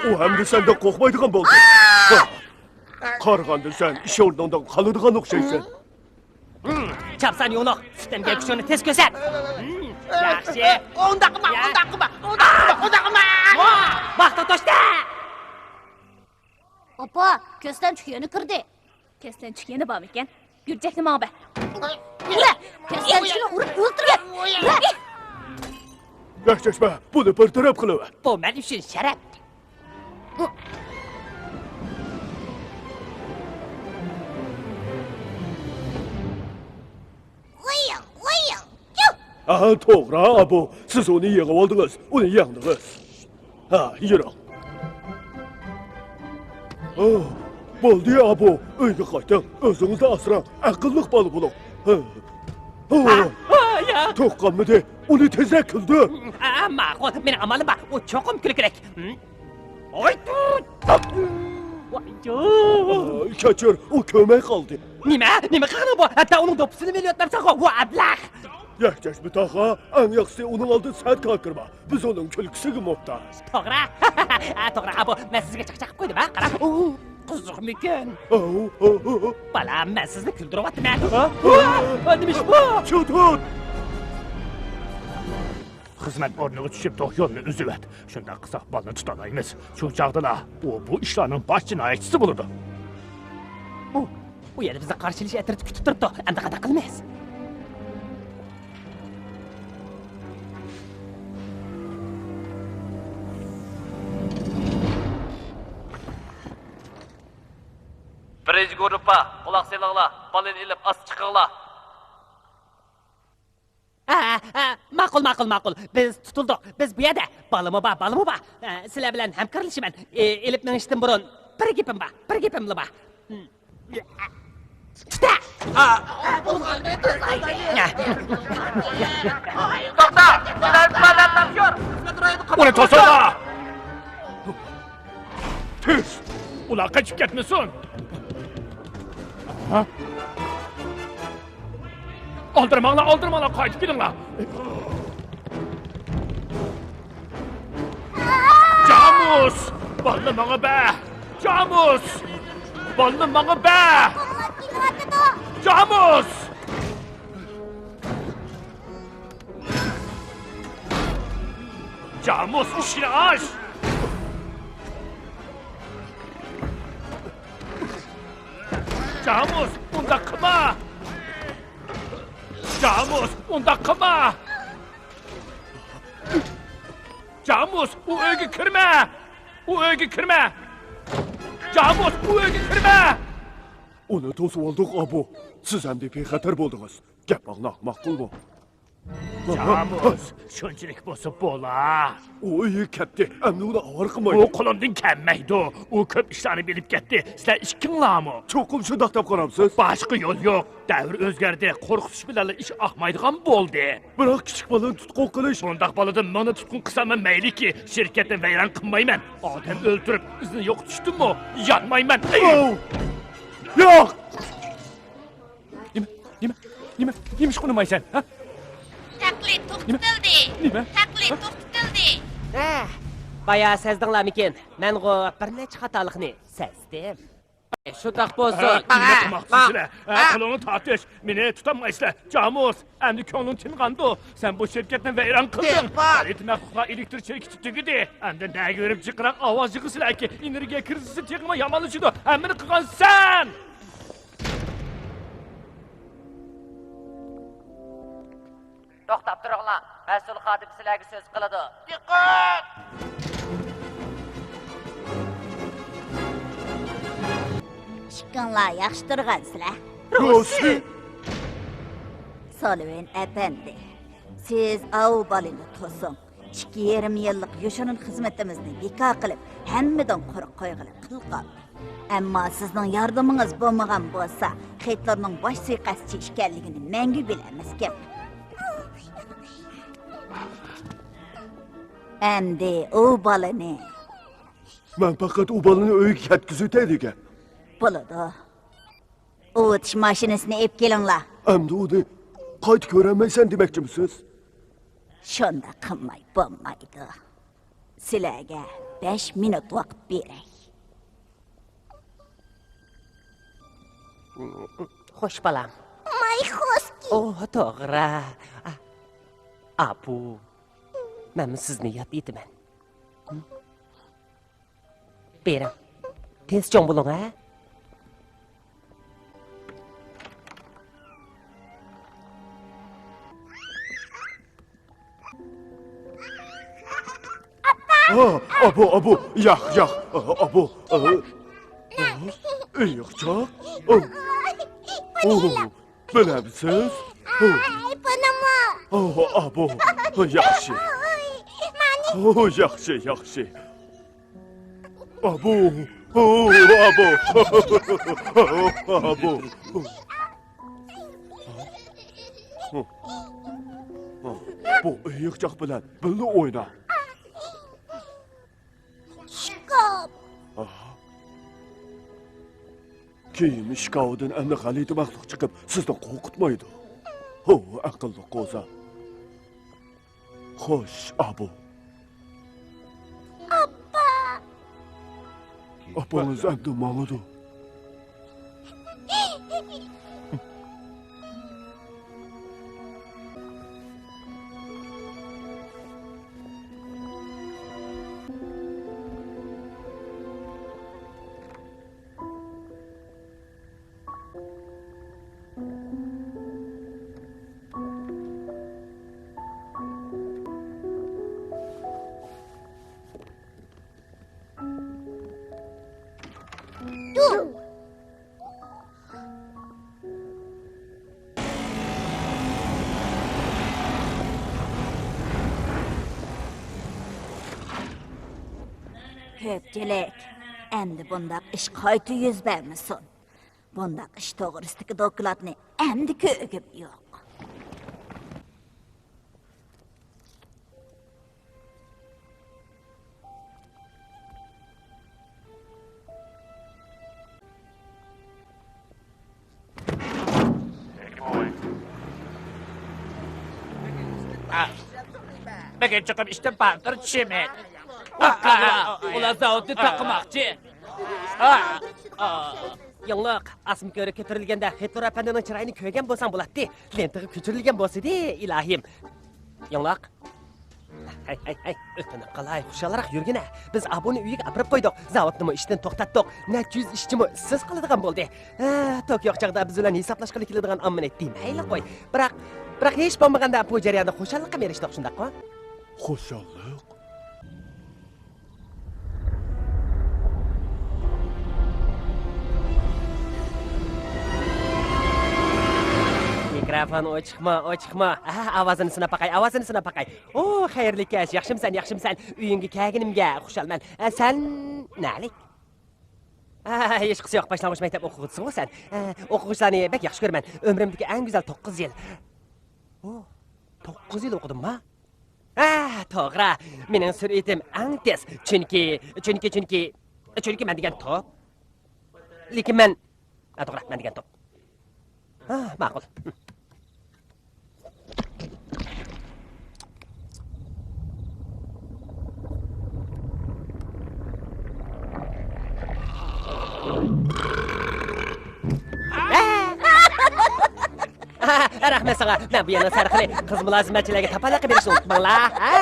ئۇ ئەمدى سەندىن قورقمايدىغان بولدى. قارىغاندا سەن ئىش ئورنۇڭدىن قالىدىغان ئوخشايسەن. چاپسان يوڭلۇق، سۈتەمگە كۈچۈڭنى تېز كۆرسەت. ياخشى. ئۇنداق قىلما، يا. ئۇنداق قىلما، ئۇنداق قىلما، ئۇنداق قىلما. ۋاھ، ۋاقتىڭ توشتى. ئاپا، كەستەنچۈك يەنە كىردى. كەستەنچۈك يەنە بارمىكەن؟ گۈرجەكنى ماڭا بەر. كەستەنچۈكنى ئۇرۇپ ئۆلتۈرگەن. ياخشى، بۇنى بىر تەرەپ قىلىۋەر. بۇ مەن ئۈچۈن شەرەپ. ھە، توغرا، ئابۇ. سىز ئۇنى يېڭىۋالدىڭىز، ئۇنى يەڭدىڭىز. ھە، يۈرۈڭ. ئوھ، بولدى، ئابۇ. ئۆيگە قايتىڭ. ئۆزىڭىزنى ئاسراڭ. ئەقىللىق بالا بولۇڭ. ھە. ھە. ھە، ھە، يا. توك قالمىدى. ئۇنى تېزرەك كۈلدۈر. ھە، ماقۇل. مېنىڭ ئامالىم بار. ئۇ چوقۇم كۈلكىلىك. ھىم؟ ۋاي، تۇ-، تۇ-، ۋاي، يو. ئاي، كەچۈر، ئۇ كۆرمەي قالدى. نېمە؟ نېمە قىلغىنى بۇ؟ ھەتتا ئۇنىڭ دوپپىسىنىمۇ ئېلىۋەتمەمسەن خو، ۋۇ ئەبلەخ! يەكچەشمە تاغا، ئەڭ ياخشىسى ئۇنىڭ ئالدىدا سەت كاكىرما. بىز ئۇنىڭ كۈلكىسىگە موھتاج. توغرا. ھە، توغرا، ئابۇ، مەن سىزگە چاقچاق قىلىپ قويدۇم، ھە؟ قاراڭ. ئۇ، قىزىقمىكەن؟ ئاۋۇ، ئاۋۇ، ئاۋۇ. بالام، مەن سىزنى كۈلدۈرۈۋاتىمەن. ھە؟ ھە؟ نېمە ئىش بۇ؟ چوتۇت! خىزمەت ئورنىغا چۈشۈپ، توك يولىنى ئۈزۈۋەت. شۇنداق قىلساق، بالىنى تۇتالايمىز. شۇ چاغدىلا ئۇ بۇ ئىشلارنىڭ باش جىنايەتچىسى بولىدۇ. ئۇ، ئۇ يەنە بىزنى قارشى ئېلىش ئەترىتى كۈتۈپ تۇرۇپتۇ. ئەمدى قانداق قىلىمىز؟ بىرىنچى گۇرۇپپا، قۇلاق سېلىڭلار، بالىنى ئېلىپ ئاستا چىقىڭلار. ھە، ھە، ماقۇل، ماقۇل، ماقۇل. بىز تۇتۇلدۇق. بىز بۇ يەردە. بالىمۇ بار، بالىمۇ بار. ھە، سىلەر بىلەن ھەمكارلىشىمەن. ئېلىپ مېڭىشتىن بۇرۇن بىر گېپىم بار، بىر گېپىملا بار. تۇتە! توختا! سىلەر بىلەن تاپشۇر! ئۇنى توسۇڭلار! تۈس! ئۇلار قېچىپ كەتمىسۇن! ئالدىرىماڭلار، ئالدىرىماڭلار، قايتىپ كېلىڭلار. جامۇس! بالىنى ماڭا بەر! جامۇس! بالىنى ماڭا بەر! جامۇس! جامۇس، ئىشىكنى ئاچ! جامۇس، ئۇنداق قىلما! جامۇس، ئۇنداق قىلما! جامۇس، ئۇ ئۆيگە كىرمە! ئۇ ئۆيگە كىرمە! جامۇس، ئۇ ئۆيگە كىرمە! ئۇنى توسۇۋالدۇق، ئابۇ. سىز ئەمدى بىخەتەر بولدىڭىز. گەپ ئاڭلاڭ، ماقۇلمۇ؟ جامۇس، شۇنچىلىك بولسا بولا. ئۇ ئۆيگە كەتتى. ئەمدى ئۇنى ئاۋارە قىلمايلى. ئۇ قولۇمدىن كەلمەيدۇ. ئۇ كۆپ ئىشلارنى بىلىپ كەتتى. سىلەر ئىككىڭلارمۇ؟ چوقۇم شۇنداق دەپ قارامسىز؟ باشقا يول يوق. دەۋر ئۆزگەردى. قورقۇتۇش بىلەنلا ئىش ئاقمايدىغان بولدى. بىراق كىچىك بالىنى تۇتقۇن قىلىش. بۇنداق بالىدىن مىڭنى تۇتقۇن قىلساممۇ مەيلىكى، شىركەتنى ۋەيران قىلمايمەن. ئادەم ئۆلتۈرۈپ، ئىزنى يوقىتىشتىنمۇ يانمايمەن. ئوو! ياق! نېمە، نېمە، نېمە، نېمە ئىش قىلمايسەن، ھە؟ تەقلىد توختىتىلدى. نېمە؟ تەقلىد ھە؟ توختىتىلدى. ھە، بايا سەزدىڭلارمىكىن؟ مەنغۇ بىر نەچچە خاتالىقنى سەزدىم. شۇنداق بولسۇن. ھە، نېمە قىلماقچىسىلەر؟ ھە، قولۇڭنى تارتىش، مېنى تۇتالمايسىلەر. جامۇس، ئەمدى كۆڭلۈڭ تىنغاندۇ؟ سەن بۇ شىركەتنى ۋەيران قىلدىڭ. خەرىتە مەخلۇقلار ئېلېكتر شىركىتى تۈگىدى. ئەمدى نەگە بېرىپ جىقراق ئاۋاز يىغىسىلەركى؟ ئېنېرگىيە كىرىزىسى تېخىمۇ يامانلىشىدۇ. ھەممىنى قىلغان سەن! توختاپ تۇرۇڭلار، مەسئۇل خادىم سىلەرگە سۆز قىلىدۇ. دىققەت! ئىككىڭلار ياخشى تۇرغانسىلەر. روسى! سولىۋېن ئەپەندى، سىز ئاۋۇ بالىنى توسۇڭ. ئىككى يېرىم يىللىق يوشۇرۇن خىزمىتىمىزنى بىكار قىلىپ، ھەممىدىن قۇرۇق قويغىلى قىل قالدى. ئەمما سىزنىڭ ياردىمىڭىز بولمىغان بولسا، خىتلېرنىڭ باش سۇيىقەستچى ئىكەنلىكىنى مەڭگۈ بىلەلمەسكەن. ئەمدى ئۇ بالىنى. مەن پەقەت ئۇ بالىنى ئۆيگە كەتكۈزۈۋېتەي دېگەن. بولىدۇ. ئۇۋۇتۇش ماشىنىسىنى ئېلىپ كېلىڭلار. ئەمدى ئۇنى قايتا كۆرەلمەيسەن دېمەكچىمىسىز؟ شۇنداق قىلماي بولمايدۇ. سىلەرگە بەش مىنۇت ۋاقىت بېرەي. خوش، بالام. مايخوسكى. ئوھ، توغرا. ئا-، ئاپۇ. مەنمۇ سىزنى ياد ئېتىمەن. بېرىڭ. تېز چوڭ بولۇڭ، ھە؟ ئاپا! ئا، ئابۇ، ئابۇ، ياق، ياق، ئا، ئابۇ، ئا، ئېيىقچاق، ئا. بۇنى ئېلىڭ. بىلەمسىز؟ ئاي، بۇنىمۇ. ئا، ئابۇ، ياخشى. ئاي، مانا. ئا، ياخشى، ياخشى. ئابۇ، ئا، ئابۇ، ئابۇ. بۇ ئېيىقچاق بىلەن بىللە ئوينا. ئىشكاپ. ئاھ. كىيىم ئىشكاۋىدىن ئەمدى غەلىتە مەخلۇق چىقىپ، سىزنى قورقۇتمايدۇ. ھو، ئەقىللىق قوزا. خوش، ئابۇ. ئاپا. ئاپىڭىز ئەمدى ماڭىدۇ. كۆپچىلىك، ئەمدى بۇنداق ئىش قايتا يۈز بەرمىسۇن. بۇنداق ئىش توغرىسىدىكى دوكلاتنى ئەمدى كۆرگۈم يوق. بۈگۈن چوقۇم ئىشتىن باتۇر چۈشىمەن. ئۇلار زاۋۇتنى تاقىماقچى. ياڭلىق، ئاسما كۆرۈپ كۆتۈرۈلگەندە خېتۇر ئەپەندىنىڭ چىرايىنى كۆرگەن بولساڭ بولاتتى. لېنتىغا كۆچۈرۈلگەن بولسىدى، ئىلاھىم. ياڭلىق. ھەي، ھەي، ھەي، ئۆتۈنۈپ قالاي، خۇشالراق يۈرگىنە. بىز ئابۇنى ئۆيىگە ئاپىرىپ قويدۇق. زاۋۇتنىمۇ ئىشتىن توختاتتۇق. نەچچە يۈز ئىشچىمۇ ئىشسىز قالىدىغان بولدى. ھە، توك يوق چاغدا بىز بىلەن ھېسابلاشقىلى كېلىدىغان ئاممىنى دېمەيلى قوي. بىراق، بىراق ھېچ بولمىغاندا بۇ جەرياندا خۇشاللىققا ئېرىشتۇق، شۇنداققۇ؟ خۇشاللىق؟ مىكروفون ئوچۇقمۇ، ئوچۇقمۇ؟ ئاھ، ئاۋازىنى سىناپ باقاي، ئاۋازىنى سىناپ باقاي. ئو، خەيرلىك كەچ، ياخشىمۇسەن، ياخشىمۇسەن؟ ئۆيۈڭگە كەلگىنىمگە خۇشالمەن. ئە، سەن نەلىك؟ ئە، ھېچقىسى يوق، باشلانغۇچ مەكتەپ ئوقۇغۇچىسىغۇ سەن. ئە، ئوقۇغۇچىلارنى بەك ياخشى كۆرىمەن. ئۆمرۈمدىكى ئەڭ گۈزەل توققۇز يىل. ئو، توققۇز يىل ئوقۇدۇمما؟ ھە، توغرا. مېنىڭ سۈرئىتىم ئەڭ تېز. چۈنكى، چۈنكى، چۈنكى، چۈنكى مەن دېگەن توپ. لېكىن مەن، ھە، توغرا، مەن دېگەن توپ. ھە، ماقۇل. رەھمەت ساڭا. مەن بۇ يەرنىڭ سەرخىلى. قىز مۇلازىمەتچىلەرگە تاپالىقى بېرىشنى ئۇنتۇماڭلار، ھە؟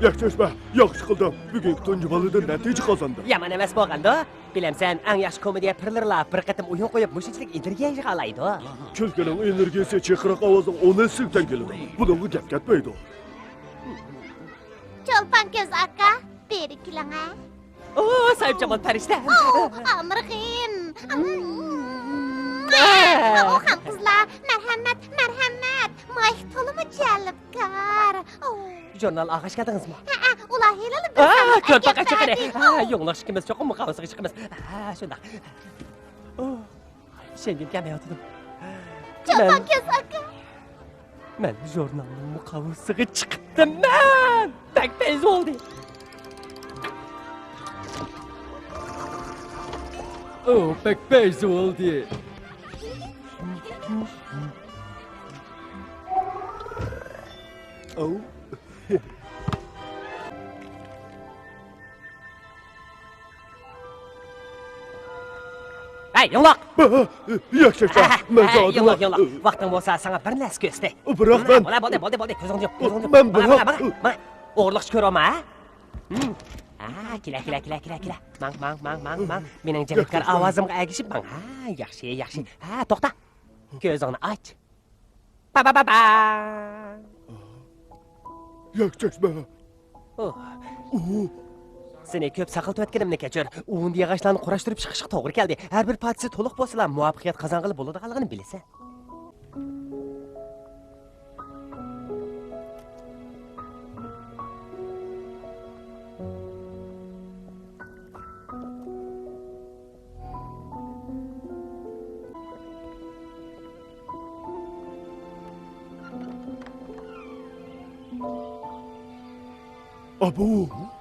ياخشى ئىش بار، ياخشى قىلدىڭ. بۈگۈنكى تۇنجى بالىدىن نەتىجە قازاندىڭ. يامان ئەمەس بولغاندۇ. بىلەمسەن، ئەڭ ياخشى كومېدىيە پىرلىرىلا بىر قېتىم ئويۇن قويۇپ، مۇشۇنچىلىك ئېنېرگىيە يىغالايدۇ. كۈلكىنىڭ ئېنېرگىيىسى چىرقىراق ئاۋازنىڭ ئون ھەسسىسىدىن كېلىدۇ. بۇنىڭغا گەپ كەتمەيدۇ. چولپان كۆز ئاكا، بېرى كېلىڭە. ئو، ساھىبجامال پەرىشتە. ئو، ئامىرغىن. ئو، خانقىزلار، مەرھەمەت، مەرھەمەت. مايك تولىمۇ جەلپكار. ئو. ژۇرنال ئالغاچ كەلدىڭىزمۇ؟ ھەئە، ئۇلار ھېلىلا بىر ئا، سانلىق كۆرپە ئەكەپ قاچىقىنى. بەردى. ئا، يۇڭلاشقا ئىككىمىز چوقۇم مۇقاۋىسىغا چىقىمىز. ھە، شۇنداق. ئو، ئىشەنگۈم كەلمەيۋاتىدۇ. چولپان كۆز ئاكا. مەن ژۇرنالنىڭ مۇقاۋىسىغا چىقىپتىمەن! بەك پەيز بولدى! ئۇ بەك پەيز بولدى! ئاۋۇ. ھەي، يۇڭلۇق! ياخشى، ياخشى. مەن ھە، ساڭا يۇڭلۇق، دېمە. يۇڭلۇق. ۋاقتىڭ بولسا ساڭا بىر نەرسە كۆرسىتەي. بىراق مانا، مەن، بولا، بولدى، بولدى، بولدى. كۆزۈڭنى يۇم، كۆزۈڭنى يۇم. مەن مانا، بىراق مانا، مانا، مانا. ئوغرىلىقچە كۆرۈۋالما، ھە؟ ھە، كېلە، كېلە، كېلە، كېلە. ماڭ، ماڭ، ماڭ، ماڭ، ماڭ. مېنىڭ جەلپكار ئاۋازىمغا ئەگىشىپ ماڭ. ھە، ياخشى، ياخشى. ھە، توختا. كۆزۈڭنى ئاچ. با، با، با، با. ياخشى، ياخشى. ئۇھ. ئۇھ. سېنى كۆپ ساقلىتىۋەتكىنىمنى كەچۈر. ئۇۋۇندى ياغاچلارنى قۇراشتۇرۇپ چىقىشقا توغرا كەلدى. ھەر بىر پارچىسى تولۇق بولسىلا، مۇۋەپپەقىيەت قازانغىلى بولىدىغانلىقىنى بىلىسەن. ئابۇ!